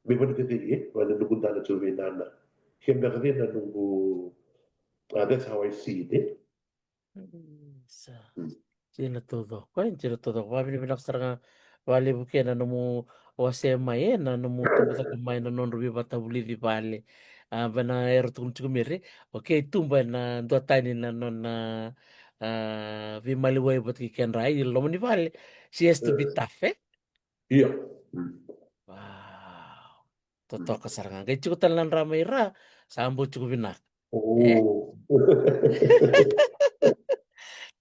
Me vani ka tei, e, vani noqu dana tiko vei nana. Ke beka tei na noqu, a, that's how I see it, e. Mm, sa. Mm. Dina taucoko, e, dina taucoko. Vavinavinaka sara ga valevu ke na nomu wase mai, e, na nomu tubu cake mai na nodru veivatavulici vale. A, vena era tukuna tiko meri. Okay, tuba ena dua tani na nona, a, veimaliwai vata kei kedra i loma ni vale. She has to be tough, e? Io. Mm. Wow. Totoka sara ga. Qai tiko tale na dra mai ra, sa bau tiko vinaka. Oh.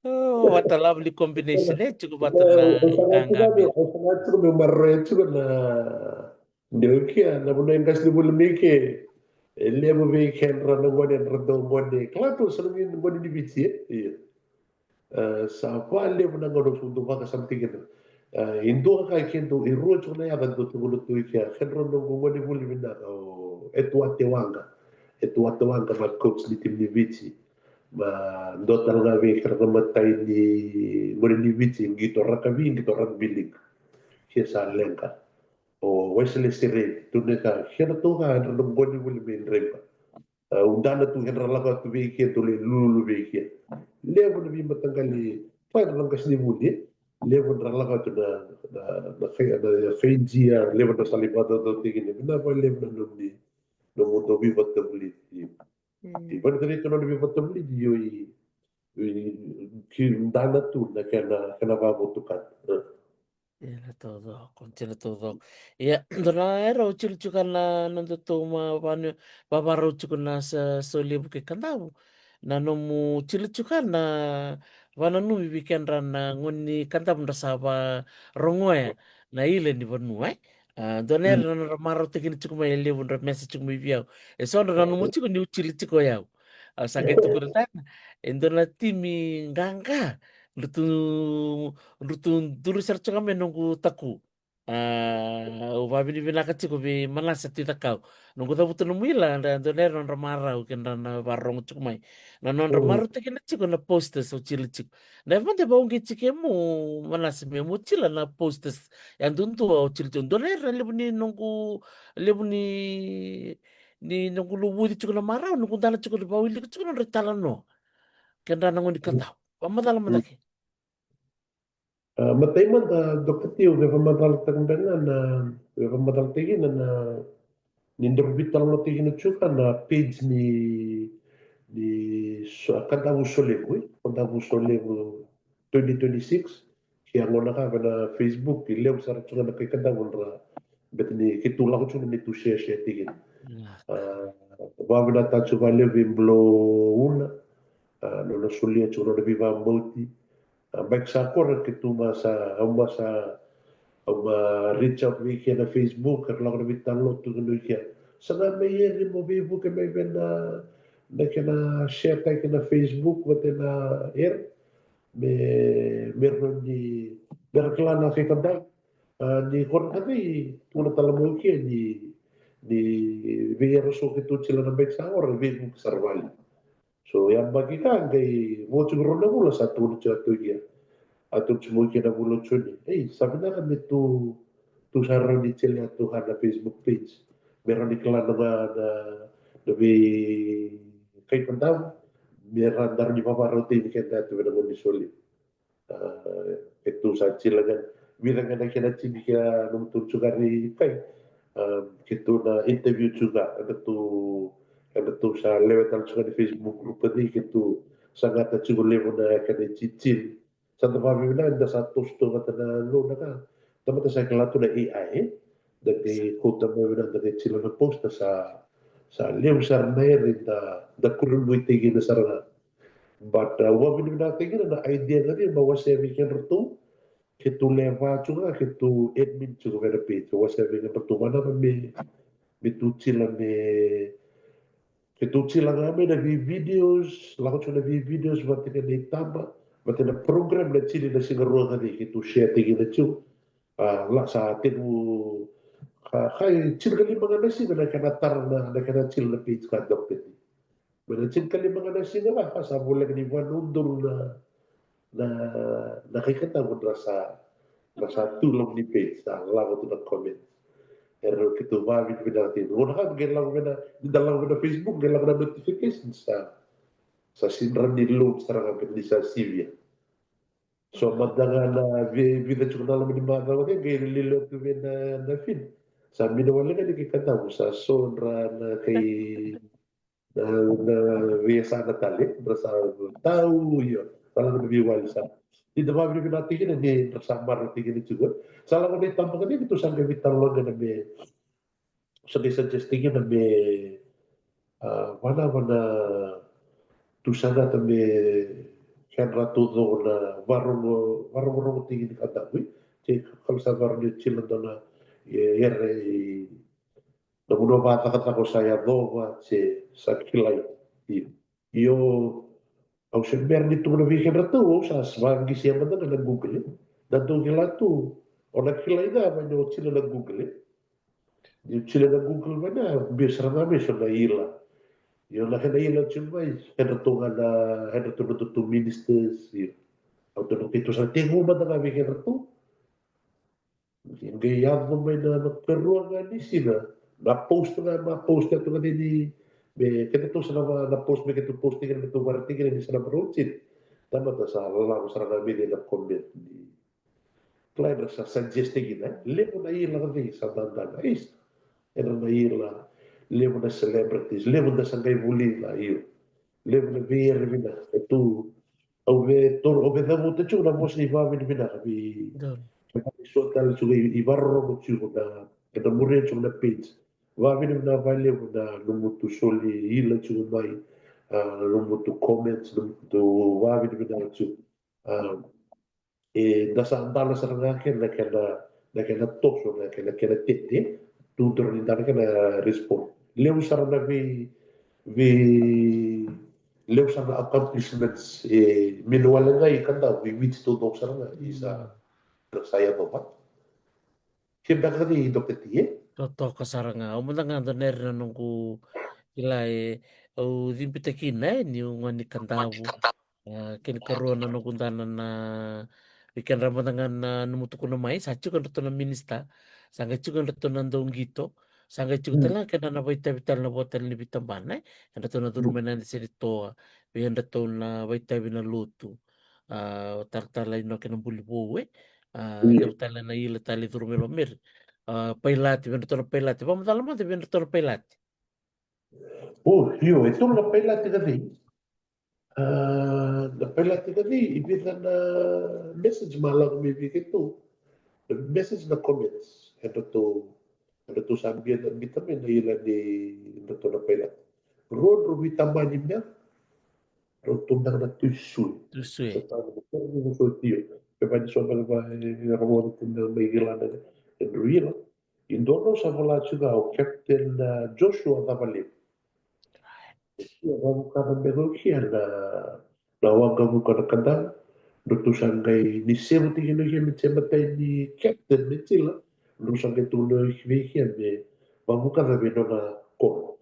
Oh, what a lovely combination, e? Tiko vata na gaga me. Au sa na tiko me maroroya tiko na deu kia, na vanua e qasenivuli mai ke. E levu vei kedra na gone, dra dau gone. Kila tu sa na gone ni Viti, e? Io. E, sa valevu na gauna au sa dau vakasama tiko kina. E, e dua ka keitou, e rua tiko na yaca dau tukuna tu i kea, kedrau noqu gonevuli vinaka o Etuate Waqa. Etuate Waqa na coach ni timi ni Viti. Ma dua tale ga vei kera na matai ni gone ni Viti, qito rakavi, qito rakavi league. Ke sa leqa. O Wesley Sireni, tu na ka, kena toka, dra noqu gonevuli mai Draipa. A, au dana tu kedra lako tu vei kea, tu lai lululu vei kea. Levu na veimataqali, pa dra na qasenivuli, e. Levu dra lako tu na, na, na kai, na, na kai jia, levu dra sa lai vakatautautaki kina. Vinaka vakalevu na nomuni, nomudou veivatavulici. Mm. I vani tani tu na nona veivatavulici, io i, i, ki dana tu na kena, kena vakavotukana. E. Dina taucoko, dina taucoko. Ia, dua na era au tiko tiko na, na dua tou ma vanu, vavarau tiko na sa, Solevu kei Kadavu. Na nomu tiko tiko na vananumi vei kedra na gone ni Kadavu dra sa varogoya na ile ni vanua, e? A, dua na era na nodra marautaki kina tiko mai e levu dra message tiko mai vei au. E so dra nanuma tiko niu tiko tiko o yau. Au sa qai tukuna tale, e dua na timi qaqa. Dru tu, dru tu duri sara tiko ga me noqu taku. A, au vavinavinaka tiko vei Manasa Tui Cakau. Noqu cavuta nomu ila, dra, dua na era nodra marau kedra na varogo tiko mai. Na nodra marautaki kina tiko na posters au tiko tiko. Na yava mada e vauqeti kemu Manasa me mu tiko na posters. Yadudua au tiko tiko. Dua na era levu ni noqu, levu ni, ni noqu luvuci tiko na marau, noqu dana tiko ni vawilika tiko nodra italanoa. Kedra na gone ni Kadavu. Vamacala mada ke. A, matai mada, Dokta Tio, me vamacala taka beka ga na, me vamacala taka kina na, ni dra veitalanoa taka kina tiko ga na page ni, ni so, Kadavu Solevu, e? Kadavu Solevu twenty twenty-six. Ke a gona ka vei na Facebook, e levu sara tiko ga na kai Kadavu dra, beta ni keitou lako tiko ga ni tu share, share taka kina. A, vavinaka tiko valevu vei Blouna, a, nona solia tiko nona veivakabauti. A, beka sa kora keitou ma sa, au ma sa, au ma reach out vei kea na Facebook, era lako na veitalanoa tu kina i kea. Sa na mai eri mo veivuke mai vei na, na kena share taka na Facebook, vata na era. Me, me rawa ni, me ra kila na kai Kadavu. A, ni kora ka vei, tu na tala mo kea ni, ni vei era so keitou tiko na beka sa kora, veivuke sara vale. So, yabaki ka qai vo tiko rua na vula sa tukuna tiko tu kea. A tukuna tiko mai kea na vula o June. Ei, sa vinaka me tu, tu sa rawa ni tiko tu ga na Facebook page. Me rawa ni kila na, na, na vei kai Kadavu. Me ra, da rawa ni vavarau tiko ni keda tu vei na gone ni Soli. A, keitou sa tiko ga, vica ga na kena timi kea nomu tu tiko ga ni kai. A, keitou na interview tiko ga, eda tu, eda tu sa lewe tale tiko ga ni Facebook group ni keitou sa gata tiko levu na kena tiko. Sa da vavinavinaka, da sa toso tu vata na gauna ka. Tamata sa kila tu na A I, e? Da qai kauta mai vina, da qai tiko na poster sa, sa levu sara na ere da, da kuribui tiko kina sara ga. But, uh, au vavinavinaka tiko kina na idea ga ni ma wasea vei kedratou, keitou lewe va tiko ga, keitou admin tiko vei na page, wasea vei kedratou, vanava me, me tu tiko me, keitou tiko ga mai na vei videos, lako tiko na vei videos, vata kei na itaba, vata na program na tiko na siga rua ga ni keitou share tiko kina tiko. A, la sa tekivu, A, ka e tinikalima ga na siga na kena tara na, na kena tila na page ka Doctor T. Mai na tinikalima ga na siga la, ka sa voleka ni va na udolu na, na, na kai Kadavu dra sa, dra sa tu loma ni page, sa lako tu na comment. Era keitou vavinavinaka tiko. Gauna ka qai lako mai na, ni da lako mai na Facebook, qai lako na notification sa, sa sidra ni load sara ga beka ni sa sivia. So mada ga na vi-, vica tiko na loma ni macawa qai lilo tu vei na, na feed. Sa mina wale ga ni kai Kadavu, sa so dra na kai na, na veiyasana tale, dra sa tau, io. Sa lako na veiwali sa. Ni da vavinavinaka tiko kina ni dra sa marau tiko kina tiko. Sa lako na itabaka ni keitou sa qai veitalanoa ga na me, sa qai suggest tiko kina me, a, vana, vana tu sa gata me kedra tu toko na varogo, varogorogo tiko ni Kadavu. Te kalo sa varo ni tila dona, e, era i na vanua vakacakacaka o sa yacova se sa kilai. Io. Io, au se bera ni tukuna vei kedratou, au sa vaqisia mada ga na Google. Na dou kila tu, o na kilai ga mai ni o tila na Google. Ni o tila na Google mai na, biu sara ga mai so na ila. Io, na kena ila tiko mai, kedratou ga na, kedratou na tutu ministers, io. Au tou na keitou sa tekivu mada ga vei kedratou. Qai yaco mai na, na karua ga ni siga. Na post ga, na post ga tu ga ni, me keitou sa na va, na post me keitou post tiko, me keitou vara tiko ni sa na marau tiko. Tamata sa lako sara ga mai na comment ni. Kila era sa suggest tiko na, levu na ila ga vei sa dadana. Is, era na ila, levu na celebrities, levu da sa qai vulica, io. Levu na vei era vinaka, e tu, Au vei toro, au vei cavuta tiko na vosa ni vavinavinaka vei. Donu. Vei so tale tiko i, i varorogo tiko na, ena muria tiko na page. Vavinavinaka vakalevu na nomutu soli ila tiko mai, a, nomutu comments, nomutu vavinavinaka tiko. A, e, da sa dala sara ga kena, kena, na kena toso, na kena, kena tete, tu toro ni dala kena respond. Levu sara na vei, vei, levu sara na accomplishments, e, mina wale ga i Kadavu, i Viti taucoko sara ga, i sa, sa yacova. Ke beka ni Doctor T, e? Totoka sara ga. Au mada ga dau neri na noqu kila e, au cibita kina, e, niu gone ni Kadavu. A, kena karua na noqu dana na vei kedra mada ga na nomu tukuna mai, sa tiko edratou na minisita, sa qai tiko edratou na dauqito, sa qai tiko tale ga kena na vaitavi tale na vo tale ni veitabana, e. Edratou na curu mai na yada se ni toa, vei edratou na vaitavi na lotu. A, talatala ino kena buli vou, e. A, levu tale na ila tale curu mai lomeri. A, pailati, vei edratou na pailati. Vamacala mada vei edratou na pailati. O, io, e tolu na pailati ka cei. A, na pailati ka cei, i vica na message ma lako mai vei keitou. Na message na comments. Edratou, edratou sa bia na bita mai na ila ni edratou na pailati. Rua drau veitamani mea. Drau tu beka na Tui Sue. Tui Sue. Sa tau na kere ni so tio. Pe vani so beka va, e, rau tu beka mai kila na, e, drau ila. I dua na sa vola tiko ga o Captain, a, Joshua Cavalevu. Ia, vavukana me rokia na, na waqavuka na Kadavu. Drau tu sa qai ni sevu tiko kina me tse matai ni Captain me tila. Drau sa qai tu na vei kia me vavukana me nona koro.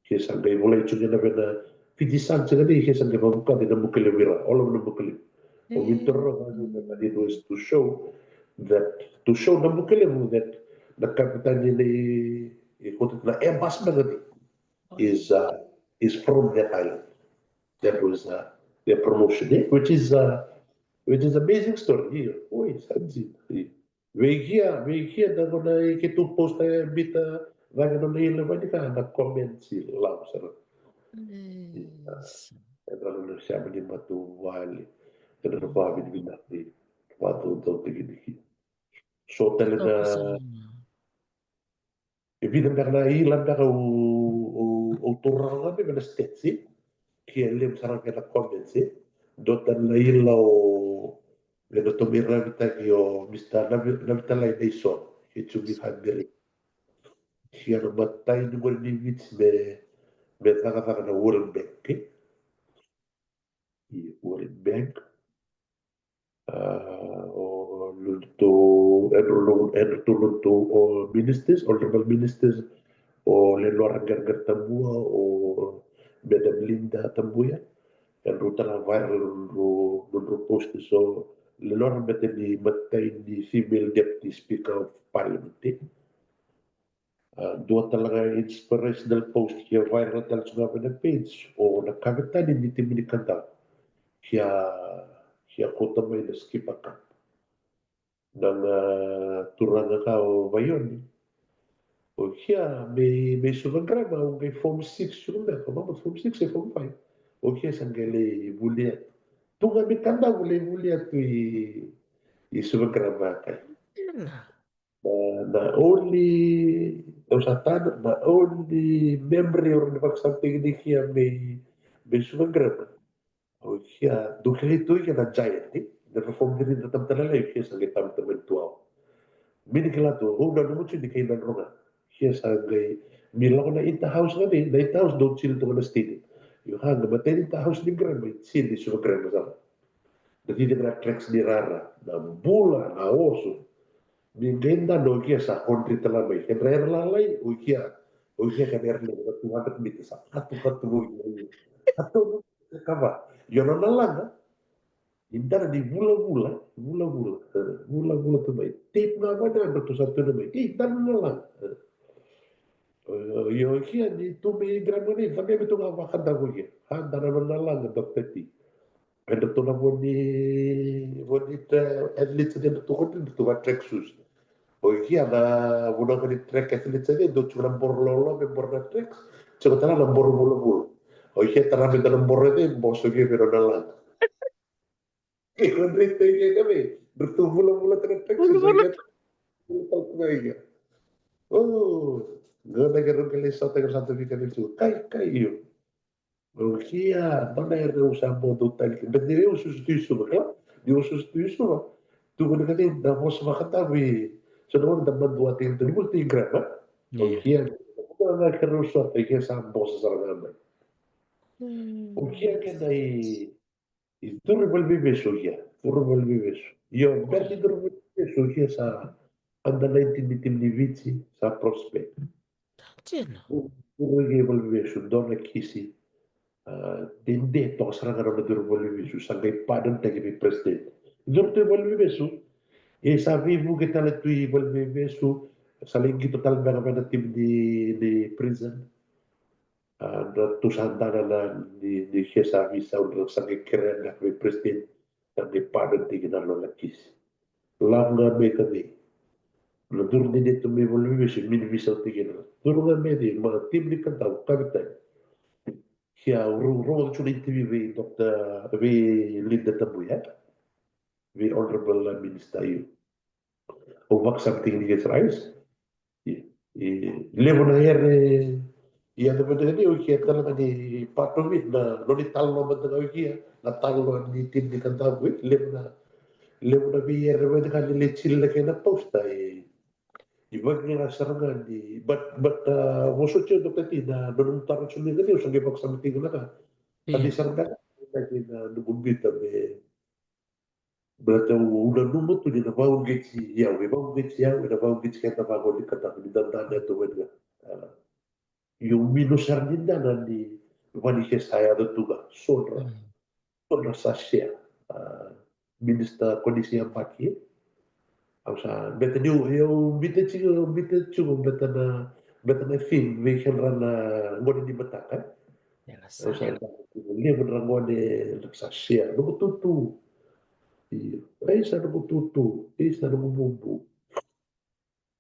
Ke sa qai volai tiko kina vei na Fiji Sun tiko ni ke sa qai vavukana na Bukelevu ira, all of na Bukelevu. O Winter Rock, na, na, na, to show that, to show na Bukelevu that na kapitani ni, e, kota na Airbus magazine is, uh, is from that island. That was, uh, their promotion, eh? Which is, uh, which is amazing story, io. Oi, sa dina, io. Vei kia, vei kia da gona i keitou post e bita, cake nona ila vani ka na comments i lavo sara. Yes. Ena nona siama ni matavuvale, ena nona vavinavinaka ni vakacaucau tiko ni kia. So tale na, e vica beka na ila beka au, au, au taura ga me na stats, e? Ke levu sara beka na comments, e? Dua tale na ila o, me na tomi ravitaki o Mister Navi-, Navitalai Naison, ke tumi family. Ke na matai ni gone ni Viti me, me cakacaka na World Bank, e? I World Bank. A, o lulutu, e, Edratou, edratou lotu o ministers, honorable ministers, o Lenora Qerqer Tabua, o Madam Linda Tabuya. Edratou tara viral nodratou, nodratou post. So Lenora baleta ni matai ni female deputy speaker of parliament. A, dua tale ga inspirational post ki a viral tale tu ga mai na page, o na kavetani ni timi ni Kadavu ki a, ki a kauta mai na Skipper Cup. Na ga turaga ka o Vaioni. O kia me, me Suva Grammar, o qai form six, Suva Grammar, form six e form five. O kia sa qai lai vuli atu. Tu ga me Kadavu lai vuli atu i, i Suva Grammar kai. Na, na only, au sa tana, na only memory or ni vakasama tiki ni kia me, me Suva Grammar. O kia, dou kilai tu kia na giant, ni? Na perform diri na tamata na lai, kia sa qai tamata mai tu au. Mini kila tu, o na nomu tu ni kai na ronga. Kia sa qai, mi lako na inter house ga ni, na inter house dou chili tu na stadium. Io ha, na matai inter house ni Grammar, chili Suva Grammar sa. Na titi na tracks ni rara, na bula, na oso. Ni qai dana o kia sa kondri tala mai. Kedra era lalai, o kia, o kia ka era lai, na two hundred meters, sa katu, katu, o kia. Katu, kava. Io na nalaga. I dana ni vulavula, vulavula, eh, vulavula tu mai. Tape ga vana, na tu sa tu na mai. I dana nalaga. Eh. Io, io, kia ni tu mai Grammar ni, sa qai me tu ga vakadavu kia. Ha, dana nalaga, Doctor T. Edratou na vo ni, vo ni tra-, athletes edratou koni, edratou va track shoes. O kia na vanua ni track athletes e dou tu na boro lolo me boro na track. Tiko tala na boro vulavula. O kia tara me dana boro e boso kia me na laga. Ke kondri te kia ka me. Edratou vulavula tara track shoes. Vulavula. Vulavula kia. O, gona ke ronga le sa ta ka sa ta vika ni tu. Kai, kai io. O kia, dona era au sa mo dou tali. Bete ni au susu tu i Suva, kila? Ni au susu tu i Suva. Tu kona ka ni da vosa vakatavi. So na ora da madua te tu ni mo te Grammar. O kia, na kera au sa te kia sa bosa sara ga mai. O kia ke na i, i turu valeniveivesu o kia. Turu valeniveivesu. Io, bete turu valeniveivesu o kia sa under nineteen ni timi ni Viti, sa prospect. Tina. Uru i valeniveivesu, dua na kisi. A, dede toka sara ga na duru valeniveivesu, sa qai pardon taki vei president. Duru tu i valeniveivesu, e sa veivuke tale tu i valeniveivesu, sa lai qito tale beka vei na timi ni, ni prison. A, na tu sa dana na ni, ni ke sa visau na sa qai kerea beka vei president, sa qai pardon taki na nona kisi. Lako ga mai ka vei. Na duru ni netu mai valeniveivesu, mini visau tiko na. Duru ga mai vei, ma timi ni Kadavu, kavetani. Kia ro, ro tu na interview vei Doctor, vei Linda Tabuya. Vei Honorable Minister io. O vakasama tiko ni ke sa rais. I, i, levu na ere, i ata vata ni o kia tala ni part of it, na, noni talo mata o kia, na talo ni timi ni Kadavu, levu na, levu na vei ere vata ni le chili na kena posta, i, i vata ni sara ga ni, but, but, uh, voso tio Doctor T na, noni taro tio ni o sa qai vakasama tiko na ka. Ia. Tani sara ga, na, na, na, me, Baleta au nanuma tu ni na vauqeti au, e vauqeti au, e na vauqeti keda vaqo ni Kadavu ni dada na tu veni ga. A, io minu sara ni dana ni vani ke sa yaco tu ga, sodra. Mm. Sodra sa share. A, Minister Konisi Yabaki. Au sa, beta ni au, au bita tiko, bita tiko, beta na, beta na theme, vei kedra na gone ni mataka. Ia na sa. Au sa, levu na gone, na sa share, noqu tutu. Io, e sa noqu tutu, e sa noqu bubu.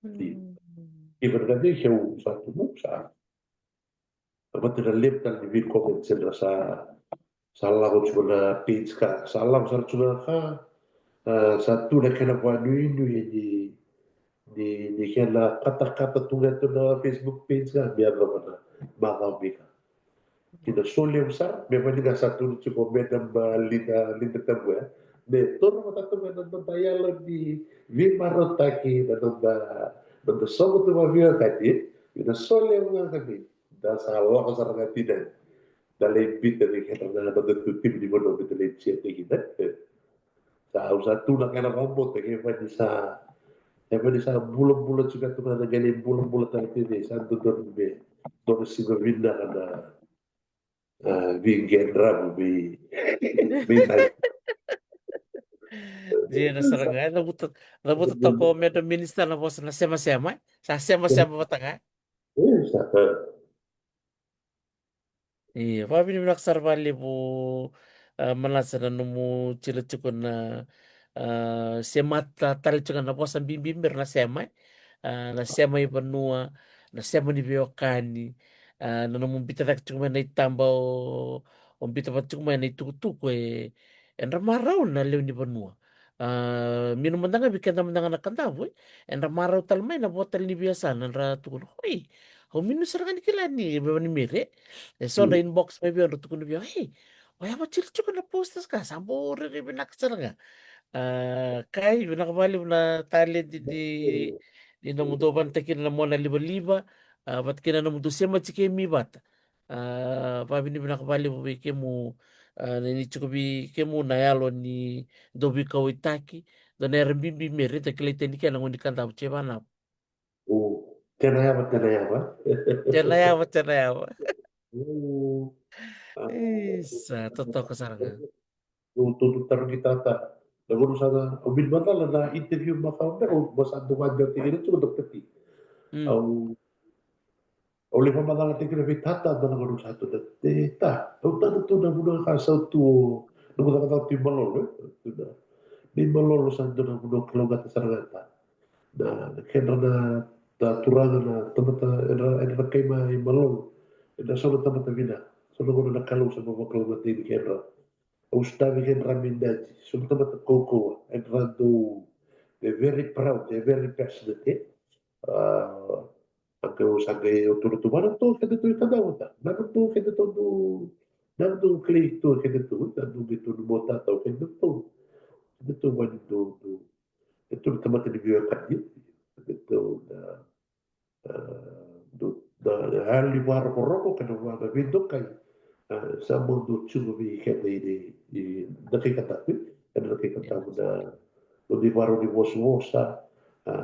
Io. Mm. Even ka dei keu sa tubu, sa. Vata na levu tale ni vei comments era sa, sa lako tiko na page ka, sa lako sara tiko na ka, a, sa tu na kena vanuinui ni, ni, ni kena katakata tu ga tu na Facebook page ka, me yacova na macawa mai ka. Kina so levu sara, me vani ga sa tu tiko Madam, a, Linda, Linda Tabuya. Me toro vata tu ga na noda yalo ni veimarautaki, na noda, noda soqo tu vaveiwekani, kina so levu ga ka ni. Da sa lako sara ga tina. Da lai bita vei keda na noda tu timi ni vanua me da lai cheer tiko kina. Sa au sa tu na kena vakabauta ke vani sa, E vani sa bulabula tiko tu ga na qai lai bulabula tale tiko, sa dodonu me dua na siga vinaka na, a, veiqedravu, vei, vei nai. Dina sara ga, e cavuta, cavuta toka o Madam Minister na vosa na semasema, e? Sa semasema vata ga. E, sa, a. Io, vakavinavinaka sara vakalevu, a, Manasa, na nomu tila tiko na, a, semata tale tiko na vosa bibi mera na sema, e? A, na sema i vanua, na sema ni veiwekani, a, na nomu bita cake tiko mai na itaba o, o bita vata tiko mai na itukutuku, e, edra marau na lewe ni vanua. A, minu mada ga vei keda mada ga na Kadavu, e, edra marau tale mai na vo tale ni veiyasana, edra tukuna, oi, au minu sara ga ni kila ni veva ni mere. E so dra inbox mai vei au, dra tukuna vei au, ei, o ya vacili tiko na posters ka, sa bau rairai vinaka sara ga. A, Kai, vinaka vakalevu na taledi ni, ni nomudou vanatakina na mona livaliva, a, vata kei na nomudou sema tiko kemi vata. A, vakavinavinaka vakalevu vei kemu, a, ni, ni tiko vei kemu na yalo ni dau veikauwaitaki, dua na yara bibi me reta kilai tani kina na gone ni Kadavu tse vanava. O, tena yava, tena yava. Tena yava, tena yava. O, a, isa, totoka sara ga. Tou, tou, tou tarogi tata. Na gauna sa na, au vini macala na interview makawa beka, au sa dau vakadewa tiko kina tiko, Doctor T. Mm. Au, au lai vakamacala tiko kina vei tata, na gauna sa tu na, e, ta, au tata tu na vanua ka sau tu, na vanua ka sau tu i Malolo, e, tu na, ni Malolo sa tu na vanua kalougata sara ga ta. Na, na kedra na, na turaga na tamata, edra, edra kai mai Malolo, edra so na tamata vinaka, so na gauna na Kalou sa vakalougatataki kedra. Au sotavi kedra me daji, so na tamata kaukauwa, edra dau, they're very proud, they're very passionate, e? A, a qai au sa qai au tukuna tu, vaka tu keda tu i Kadavu ta, vaka tu keda tu, vaka tu kilai tu keda tu, ta tu qai tu na mo tata o keda tu, keda tu vani tu, tu, e tu na tamata ni veiwekani, keda tu na, a, dou, na, na yalo ni vakarokoroko kei na vaka, na veidokai, a, sa bau dau tiko vei keda i, i, na kai Kadavu, e, na kai Kadavu na, na veivakarau ni vosavosa, a,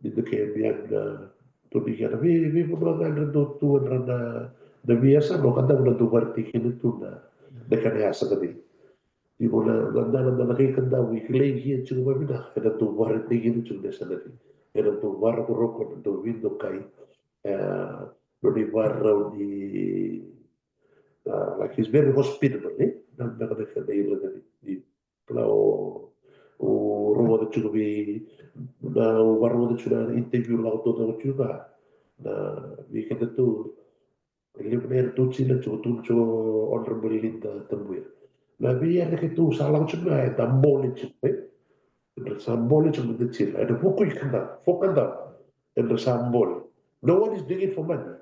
ni dokai, e, na, tu ni kena vei, veivanua ga era dau tu era na, na veiyasana o Kadavu na dau vakaraitaki kina tu na, na kena yasa ga vei. Tiko na, na, na, na, na kai Kadavu, e kilai kina tiko vakavinaka, ena dau vakaraitaki kina tiko na yasana vei. Ena dau vakarokoroko, ena dau veidokai, e, nona ivakarau ni, a, like, he's very hospitable, e? Na, na, na, na, na, na, na, na, na, o, o rogoca tiko vei, na, o vakarogoca tiko na interview lako tu, lako tiko ga, na, vei keda tu, e levu na era tu tiko, tiko, tu, tiko, Honorable Linda Tabuya. Na vei era keitou sa lako tiko ga, era bole tiko, e? Era sa bole tiko na tiko, era vuku i Kadavu, for Kadavu, era sa bole. No one is doing it for money.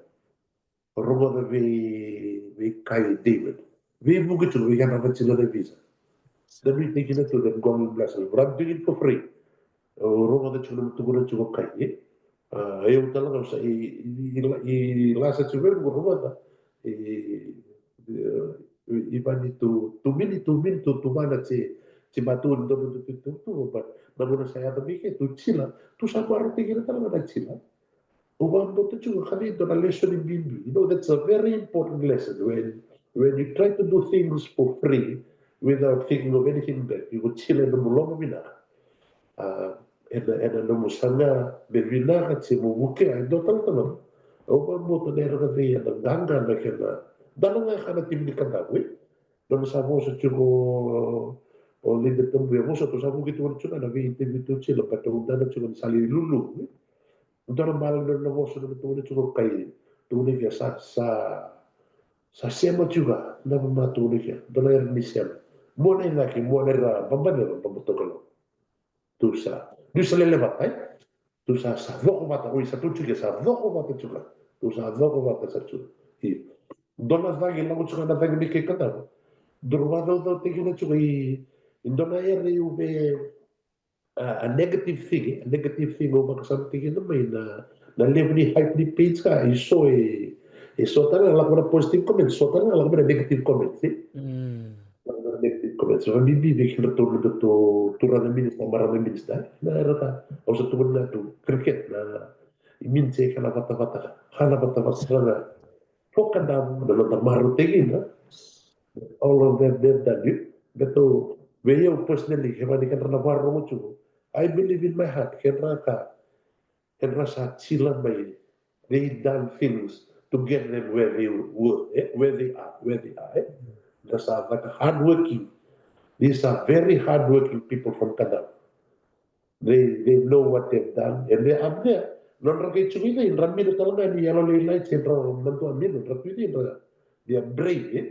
Rogoca vei, vei Kai David. Veivuke tiko, vei keda vacila na visa. Na vei tiki na tu, na God will bless you. But I'm doing it for free. Au rogoca tiko na tukuna tiko o Kai, e? A, au tale ga sa i, i, i, i lasa tiko vei au rogoca. I, i, i vani tu, tu mini, tu mini, tu, tu vana tse, tse matu ni donu tu, tu, tu, but na gauna sa yaco mai ke, tu tiko, tu sa marautaki ira tale ga na tiko. Au vakabauta tiko, ka vei dua na lesson bibi. You know, that's a very important lesson when, when you try to do things for free without thinking of anything back. You go tiko ena nomu loma vinaka. A, ena, ena nomu saga me vinaka, se mo vukea e dua talatala. Au vakabauta na era na vei ena qaqa na kena, dua na ga ka na timi ni Kadavu, e? Nona sa vosa tiko o Linda Tabuya, vosa tu sa vuki tu tiko na vei interview tu tiko, but au dana tiko na sala i Lulu, e? Dua na mala nona vosa nona tukuna tiko o Kai, tukuna kea sa, sa, sa sema tiko ga, na mama tukuna kea, dua na era ni sema. Mo na inaki, mo na era babanera, baba toka lo. Tu sa, tu sa lele vata, e? Tu sa, sa coko vata, oi sa tu tiko, sa coko vata tiko. Tu sa coko vata sa tiko. Io. Dua na cagi, lako tiko na cagi ni kai Kadavu. Dua na vakacaucau tiko i, i dua na era i uve, a, a negative thing, a negative thing au vakasama tiko mai na, na levu ni hype ni page ka, i so e, e so tale lako na positive comment, so tale lako na negative comment, e? Mm. Lako na negative Ko me sa bibi vei kedratou na datou turaga minista, marama minista, na era ka, au sa tukuna tu cricket na i minista e kana vatavata ka, kana vatavata sara ga. Toka na na na marautaki na all of that they've done. Datou, vei au personally, kevaka ni kedra na vakarorogo tiko, I believe in my heart kedra ka, kedra sa tila mai, they done things to get them where they were, eh? Where they are, where they are, eh? Kedra sa caka hardworking. These are very hardworking people from Kadavu. They they know what they've done and they are there. Nodra qai tiko i cei, dra mita tale ga ni yalo lailai se dra madua mita, dra tu i cei, dra, they are brave, eh?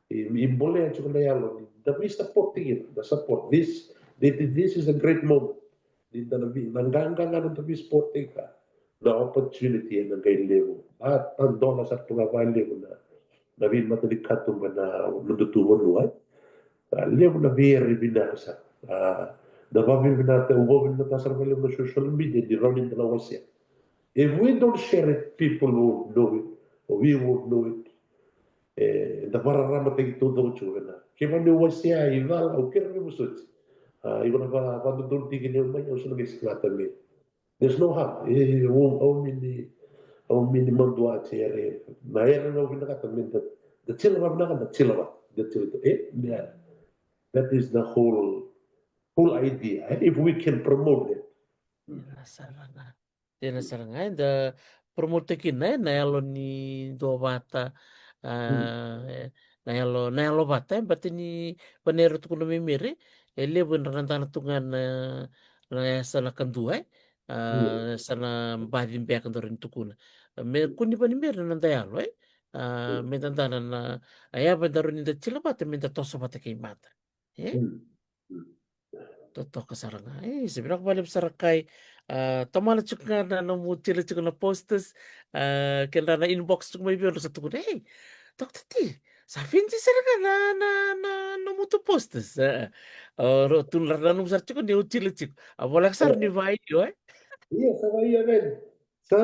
I, i bolea tiko na yalo ni da vei support tiko, da support this. They, this is a great moment. Ni da na vei, na qaqa ga na da vei support tiko. Na opportunity ena qai levu. A tadola sara tu ga vakalevu na na veimata ni katuba na noda tu vanua, eh? A levu na veiere vinaka sara. A, na vavinavinaka, au vavinavinaka sara vakalevu na social media ni rawa ni da na wasea. If we don't share it, people won't know it, or we won't know it. E, da vakararamataki taucoko tiko vena. Kevaka ni wasea i cala, au kere me vosoti. A, iko na va, vadodonu tiki ni mai, au sa na qai sinata me. There's no harm. E, au, au mini, au mini madua ati ere. Na ere na vinakata me da, da tila va vinaka, da tila va. Da tila va. E, yeah. That is the whole, whole idea. And if we can promote that. Dina sara ga. Dina sara ga, e, da promote kina, e, na yalo ni duavata, a, e, na yalo, na yalo vata, e, bata ni, vanera tukuna mai Meri, e levu era na dana tu ga na, na yasa na kadua, e. A, sa na baci beka daru ni tukuna. Me kua ni vani Meri na noda yalo, e. A, me da dana na, a, yava daru ni da tila vata, me da toso vata kei mada. E? Totoka sara ga. E, se vinaka vakalevu sara kai. A, tomana tiko ga na nomu tila tiko na posters. A, kedra na inbox tiko mai vei au, sa tukuna, "Ei, Doctor T, sa vinci sara ga na, na, na nomu tu posters." E, e. O, ro, tu na nomu sara tiko ni au tila tiko. A, voleka sara ni vakaio, e? Ia, sa vakaio, e. Sa.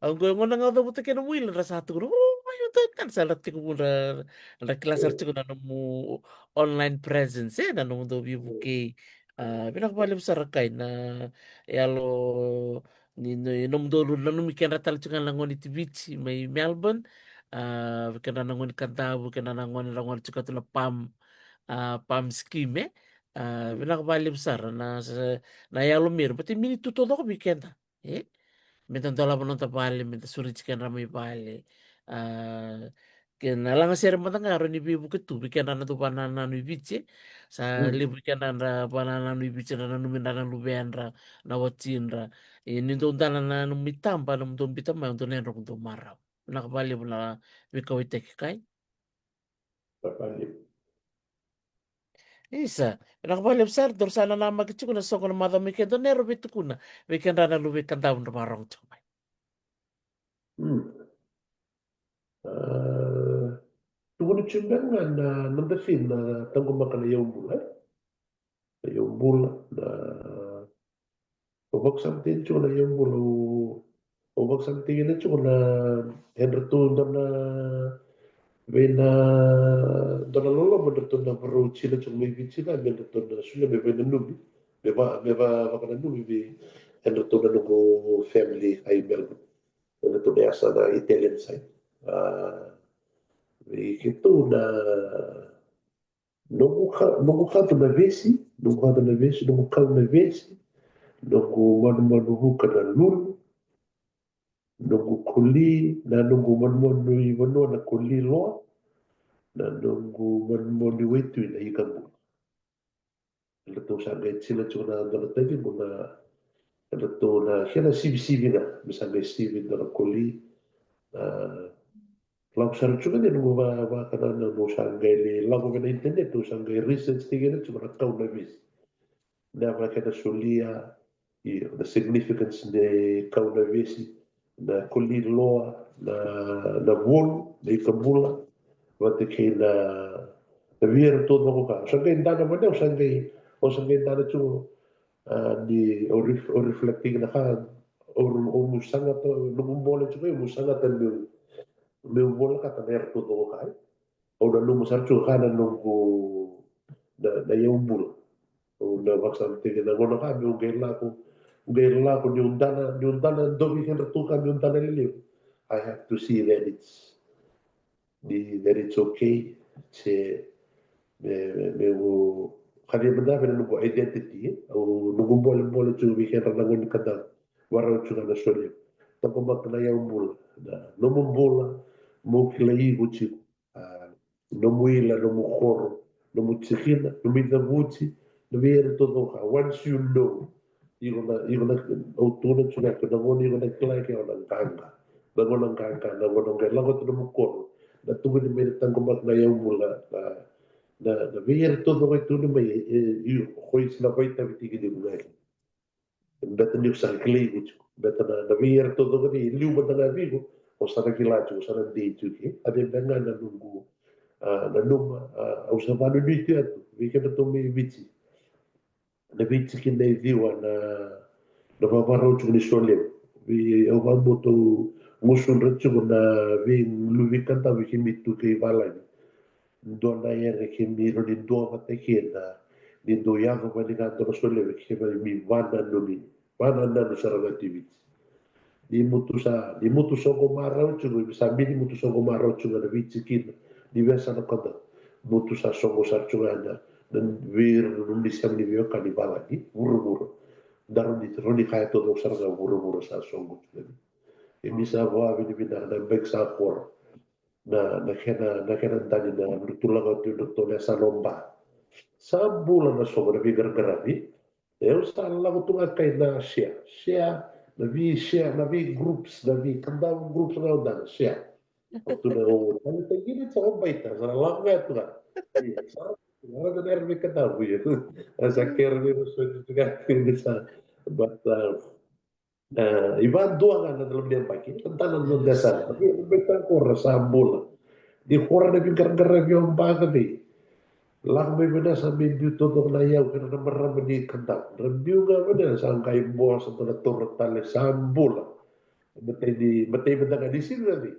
Au qo, qo na gauna cavuta kei na muila, ra sa tukuna, "O, mai o dua tale," sa ra tiko vu, ra, ra kila sara tiko na nomu online presence, e, na nomu dau veivuke. A, vinaka vakalevu sara kai na yalo ni, ni nomu dau nanumi kedra tale tiko ga na gone i Viti mai Melbourne. A, kedra na gone i Kadavu, kedra na gone ra gole tiko tu na PALM, a, PALM scheme, e. A, vinaka vakalevu sara na, na yalo Meri, bata mini tu taucoko vei keda. E? Me da dolava noda vale, me da sureti kedra mai vale. A, ke na lagasere mada ga rawa ni veivuke tu vei kedra na dau vakanananu i Viti, e. Sa levu vei kedra na vakanananu i Viti, na nanumi dra na luvedra, na watidra. E, ni dau dana na nomu itaba, nomu dau bita mai, dau na yadra, dau marau. Vinaka vakalevu na veikauwaitaki kai. Isa, vinaka vakalevu sara, daru sa nanamaki tiko na soqo na macawa mai keda, o Nero vei tukuna vei kedra na luve i Kadavu dra vakarogo tiko mai. Hmm. A, tukuna tiko beka ga na, na noda fin na taqomaka na iyaubula, e? Na iyaubula, na Au vakasama tiko na iyaubula, au, au vakasama tiko na tiko na, e dratou dua na, vei na, dua na loloma dratou na varau tiko na tiko mai Viti ga, me dratou na solia me veinanumi, me va, me va, vakananumi vei, e dratou na noqu family ai Melbourne. E dratou na yasa na Italian side. A, vei keitou na, Noqu ka, noqu kato na vesi, noqu kato na vesi, noqu kau na vesi, noqu manumanu vuka na lulu, noqu koli, na noqu manumanu i vanua na koli loa, na noqu manumanu i waitui na ikabula. Eratou sa qai tila tiko na dua na taciqu na, eratou na kena sivisivi ga, me sa qai sivi dua na koli, a, Lako sara tiko ga ni noqu va, vakanananu, au sa qai lai lako vei na internet, au sa qai research tiko ga tiko na kau na vesi. Na vaka kena solia, io, na significance ni kau na vesi, na koli loa, na, na volu, na ikabula, vata kei na, na veiera taucoko ka. Au sa qai dana vata, au sa qai, au sa qai dana tiko, a, ni au ref-, au reflect tiko na ka, au, au mu sagata, noqu bole tiko, au mu sagata meu, meu volekata na era taucoko ka, e. Au nanuma sara tiko ga na noqu na, na iyau bula. Au na vakasama tiko na gauna ga meu qai lako, qai lako niu dana, niu dana dovi kedra tu ga meu dana lelevu. I have to see that it's the, that it's okay. Se me, me, meu kacivaka mada vei na noqu identity, au noqu bolebole tiko vei kedra na gone ni Kadavu. Varau tiko ga na solia. Taqomaka na iyau bula, na nomu bula, mo kilai iko tiko. A, nomu ila, nomu koro, nomu tikina, nomu icavuti, na veiyalayalati taucoko. Once you know, iko na, iko na, au tukuna tiko ga, iko na gone, iko na kila ke o na qaqa. Na gauna qaqa, na gauna qai lako tu nomu koro, na tukuni mai na taqomaka na iyau bula, na, na, na veiyalayalati taucoko e tukuni mai, e, e, io, ko isi na vakaitavi tiko ni vunaki. Beta ni o sa kilai iko tiko. Beta na, na veiyalayalati taucoko ni e liu mada ga vei iko, o sa na kila tiko, o sa na dei tiko ke. A vei beka ga na noqu, a, nanuma, a, au sa vanuinui tu ya tu vei kedatou mai Viti. Na veitikina e ciwa na, na vavarau tiko ni solia. Vei au vakabotou gusudra tiko na veiluvi Kadavu kei mi tu kei valagi. Dua na yere kei mi rawa ni dua vata kina, ni dou yaco vani ga dou na solia vei kei vani mi vananumi, vanananu sara ga tu i Viti. Ni mutu sa, ni mutu soqo marau tiko, sa mi ni mutu soqo marau tiko na veitikina ni vesa na Kadavu. Mutu sa soqo sara tiko na, na vei ira na nomuni sema ni veiwekani valagi, vuravura. Da rawa ni, rawa ni kaya taucoko sara ga vuravura sa soqo tiko. E mi sa vakavinavinaka na beki sa koro. Na, na kena, na kena dani na lutu lako tu na tole sa lomba. Sa bula na soqo na veiqaraqaravi. Eu sa lako tu ga kai na share, share, na vei share, na vei groups, na vei Kadavu groups ga o dana share. O tu na o tale tagina sa o baita, sa lako ga tu ga. Ia, sa lako ga na era vei Kadavu ia. Sa kere vei so tu ga tu ni sa, but, uh, E, i vadua ga na loma ni yabaki, na dana na noda yasana. Ni mai ta kora sa bula. Ni kora na veiqaraqaravi o baka vei. Lako mai vei na sa mai biu taucoko na iyau kei na marama ni Kadavu. Ra biu ga vei na sa qai bosa dua na taura tale sa bula. Matai ni, matai mada ga ni siga vei.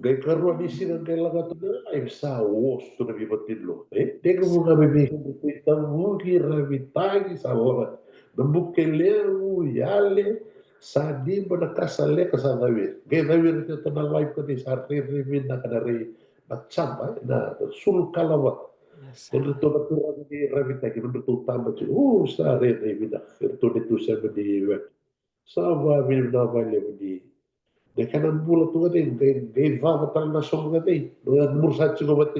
Qai karua ni siga qai lako tu na live sa oso na veivatilo. E, tekivu ga me vei hundred twenty tavuki, ravitaki, sa lako. Na buke levu, yale, sa diba na ka sa leka sa caviri. Qai caviri tu na live ka vei sa rairai vinaka na rai na jaba, na sulu kalavata. Nodratou na turaga ni ravitaki, nodratou taba tiko. O, sa rairai vinaka. Eratou ni tu sema ni weka. Sa vavinavinaka vakalevu ni. Na kena bula tu ga dei, qai, qai cava tale na soqo ga dei. Na muru sa tiko vata.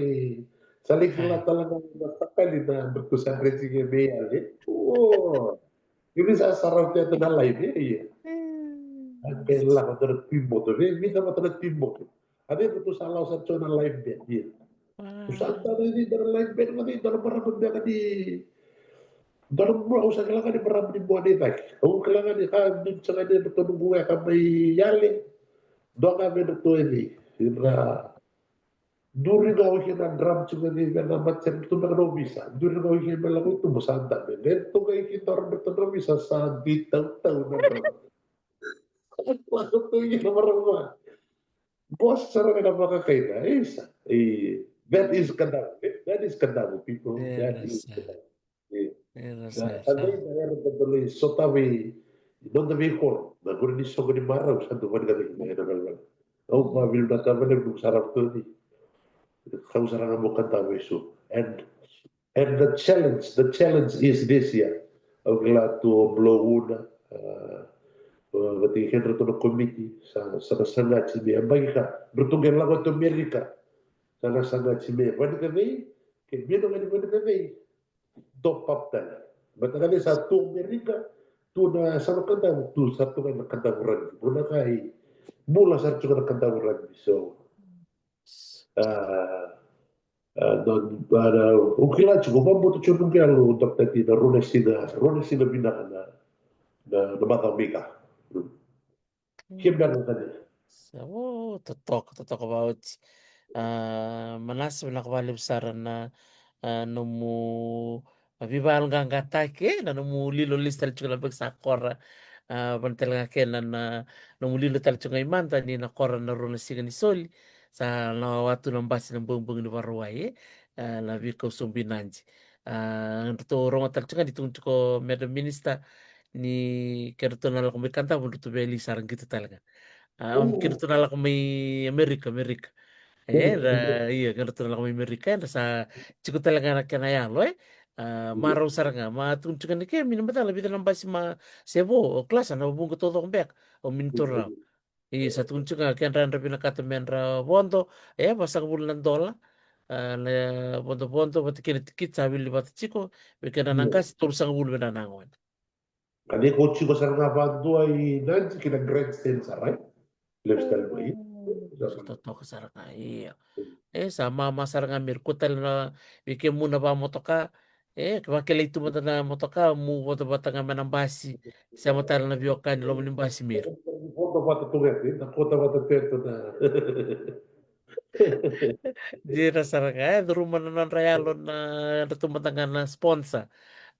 Sa lai kila tale ga na takali na muru sa dresi ga me yale. O. Ini sa sarau te na live, e, ia. Ake la vata na tui moto, e, vita vata na tui moto. A vei ko tu sa lau sa tiko na live band, ia. Wow. Sa tara ni dara live band, vata ni dara marama beka ni. Dara mua, au sa kila ga ni marama ni mua ni taki. Au kila ga ni ka, ni sa ga ni beto nugu e ka mai yale. Dua ga me na to e ni. Ira. Duri ga o kina drum tiko ni vena mater tu na no visa. Duri ga o kina me lako tu mo sa da me. Then tu ga i kina drum beto no visa sa di tau tau na drum. Lako tu i kina marama. Boss sara ga na vakakaina, e isa. E, that is Kadavu. That is Kadavu, people. That is Kadavu. E. Na sa dai na era da dolei sotavi noda veikoro. Na gure ni soqo ni marau sa dua vani ka vei na era vale. Au vavinavinaka valevu sa rawa tu ni. Kau sara ga mo Kadavu e so. And And the challenge, the challenge is this year. Au kila tu o Blo Una, a, vata kei kedratou na komiti, sa, sa na saga tiko me yabaki ka, dratou qai lako tu Amerika. Sa na saga tiko me vani ka vei, ke vina vani vani ka vei. Top up tale. Vata ka vei sa tu Amerika, tu na sa na Kadavu, tu sa tu na Kadavu rugby. Bula kai, bula sa tu na Kadavu rugby. So, A, a, na, na, na, o kila tiko, vabota tiko na qelo, Doctor T, na rua na siga, rua na siga vinaka na, na, na macawa mai ka. Ke bera na tani. Sa, o, totoka, totoka vauci. A, Manasa, vinaka vakalevu sara na, a, nomu veivakaloloma tale, na nomu lilo lesu tale tiko na baki sa kora. A, vani tale ga kena na nomu lilo tale tiko ga i mada ni na kora na rua na siga ni soli. Sa na watu na basi na bogibogi ni Vakarauwai, e? A, na veikau sobu i Nadi. A, dratou rogo tale tiko ga ni tukuni tiko Madam Minister ni kedratou na lako mai Kadavu dratou via lai sara qito tale ga. A, o kedratou na lako mai Amerika, Amerika. E, ra, ia, kedratou na lako mai Amerika, e, ra sa tiko tale ga na kena yalo, e? A, marau sara ga, ma tukuni tiko ni ke, mini matala vica na basi ma se vo, o klasa na vuqa taucoko beka, o mini toro rawa. Io, sa tukuni tiko ga kedra dra vinakata medra vodo, e, vasagavulu na dola, a, na vodovodo, vata kei na tikiti sa wili vata tiko, vei kedra na qase, tolusagavulu medra na gone. Ka ni ko tiko sara ga vadua i Nadi ki na grandstand sara, e? Lifestyle mai. Sa totoka sara ga, io. E, sa mama sara ga me ri kua tale na, vei kemuna vamotoka, e, ke vakelei tu mada na motoka, mu vodo vata ga mai na basi, sema tale na veiwekani loma ni basi me ri. Vodo vata tu ga, e, na kota vata peto na. Dina sara ga, e, curuma na nodra yalo na, dratou mada ga na sponsor,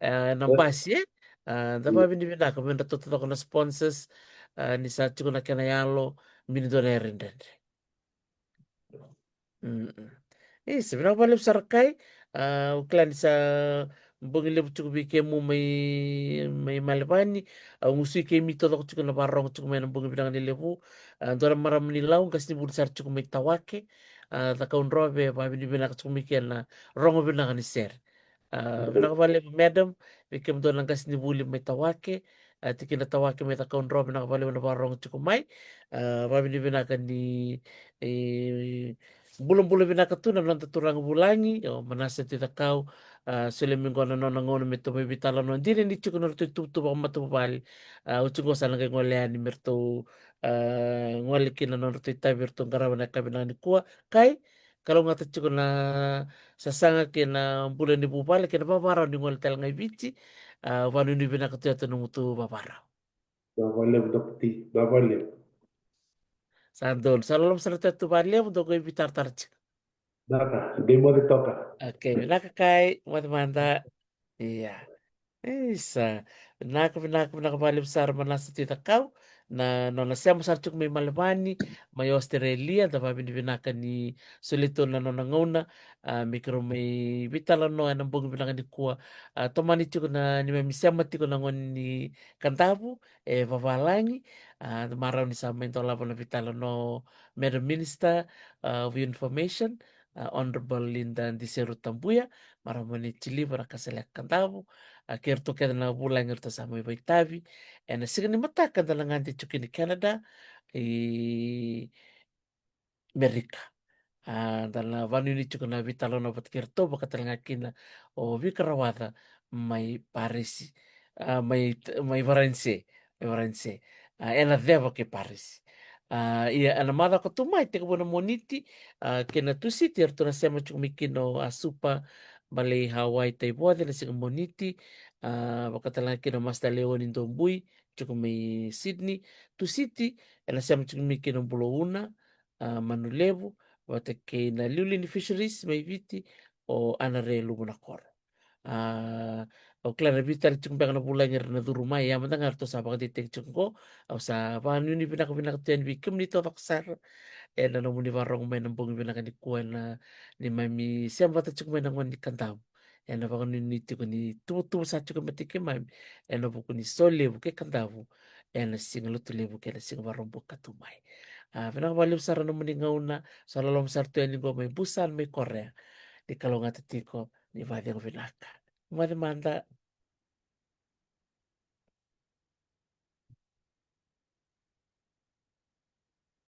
e, na basi, e. A, da vavinavinaka me dratou taucoko na sponsors, a, ni sa tiko na kena yalo, mini dua na yare dredre. Mm. E, sa vinaka vakalevu sara kai, a, au kila ni sa bogi levu tiko vei kemu mai, mai Malevani, au gusui kemi taucoko tiko na varogo tiko mai na bogi vinaka ni levu, a, dua na marama ni Lau, qasenivuli sara tiko mai Tawake, a, Cakaudrove, vavinavinaka tiko mai kena rogo vinaka ni sere. A, vinaka vakalevu, madam, vei kemudou na qasenivuli mai Tawake, a, tikina Tawake mai Cakaudrove, vinaka vakalevu na varogo tiko mai. A, vavinavinaka ni, e, bulabula vinaka tu na noda turaga vulagi, o Manasa Tuicakau, a, solia mai qo na nona gauna me tou mai veitalanoa. Dina ni tiko na nodratou itubutubu vakamatavuvale, a, oti qo sa na qai gole yani me ratou, a, gole kina na nodratou itavi ratou qarava na yakavi vinaka nikua. Kai, kalougata tiko na sasaga kei na bula ni vuvale kei na vavarau ni gole tale ga i Viti. A, vanuinui vinaka tu ya tu na nomutu vavarau. Vinaka vakalevu, Doctor T. Vinaka vakalevu. Sa donu, sa loloma sara tu ya tu vakalevu, dou qai veitaratara tiko. Vinaka, qai moce toka. Okay, vinaka kai, moce mada. Ia. Isa, vinaka, vinaka, vinaka vakalevu sara Manasa Tuicakau, na nona sema sara tiko mai Malevani, mai Australia, da vavinavinaka ni solia tu na nona gauna, a, me keirau mai veitalanoa ena bogi vinaka nikua. A, tomani tiko na neimami sema tiko na gone ni Kadavu, e vavalagi, a, marau ni sa mai dolava na veitalanoa o Madam Minister, a, of Information, a, Honourable Linda Diseru Tabuya, marama ni Tiliva na Kasaleka Kadavu, a, kei ratou kece na vulagi ratou sa mai vakaitavi. Ena siga ni mataka da na gade tiko kina i Canada, i Merika. A, da na vanuinui tiko na veitalanoa vata kei ratou, vaka tale ga kina o Vika Rawaca mai Parisi, a, mai, mai Varanise, mai Varanise. A, ena ceva kei Parisi. A, ia, ena macawa ka tu mai, tekivu na Moniti, a, kei na Tusiti, eratou na sema tiko mai kina o Asupa Balei Hawaii Taivoce, na siga Moniti, a, vaka tale ga kina o Master Leoni Dobui, tiko mai Sydney. Tusiti, ena sema tiko mai kina o Bulouna, a, Manulevu, vata kei na liuliu ni Fisheries mai Viti, o Anare Luvunakoro. A, au kila na vica tale tiko beka na vulagi era na curu mai, ia mada ga ratou sa vakadeitaki tiko qo. Au sa vakanuinui vinaka vinaka tu yani vei kemuni taucoko sara ena nomuni varogo mai na bogi vinaka nikua, ena neimami sema vata tiko mai na gone ni Kadavu. Ena vakanuinui tiko ni tuvatuva sa tiko mate keimami ena vuku ni Solevu kei Kadavu ena siga Lotulevu kei na siga Vakaraubuka ka tu mai. A, vinaka vakalevu sara nomuni gauna, sa loloma sara tu yani qo mai Busan mai Korea. Ni kalougata tiko, ni vakacegu vinaka. Moce mada.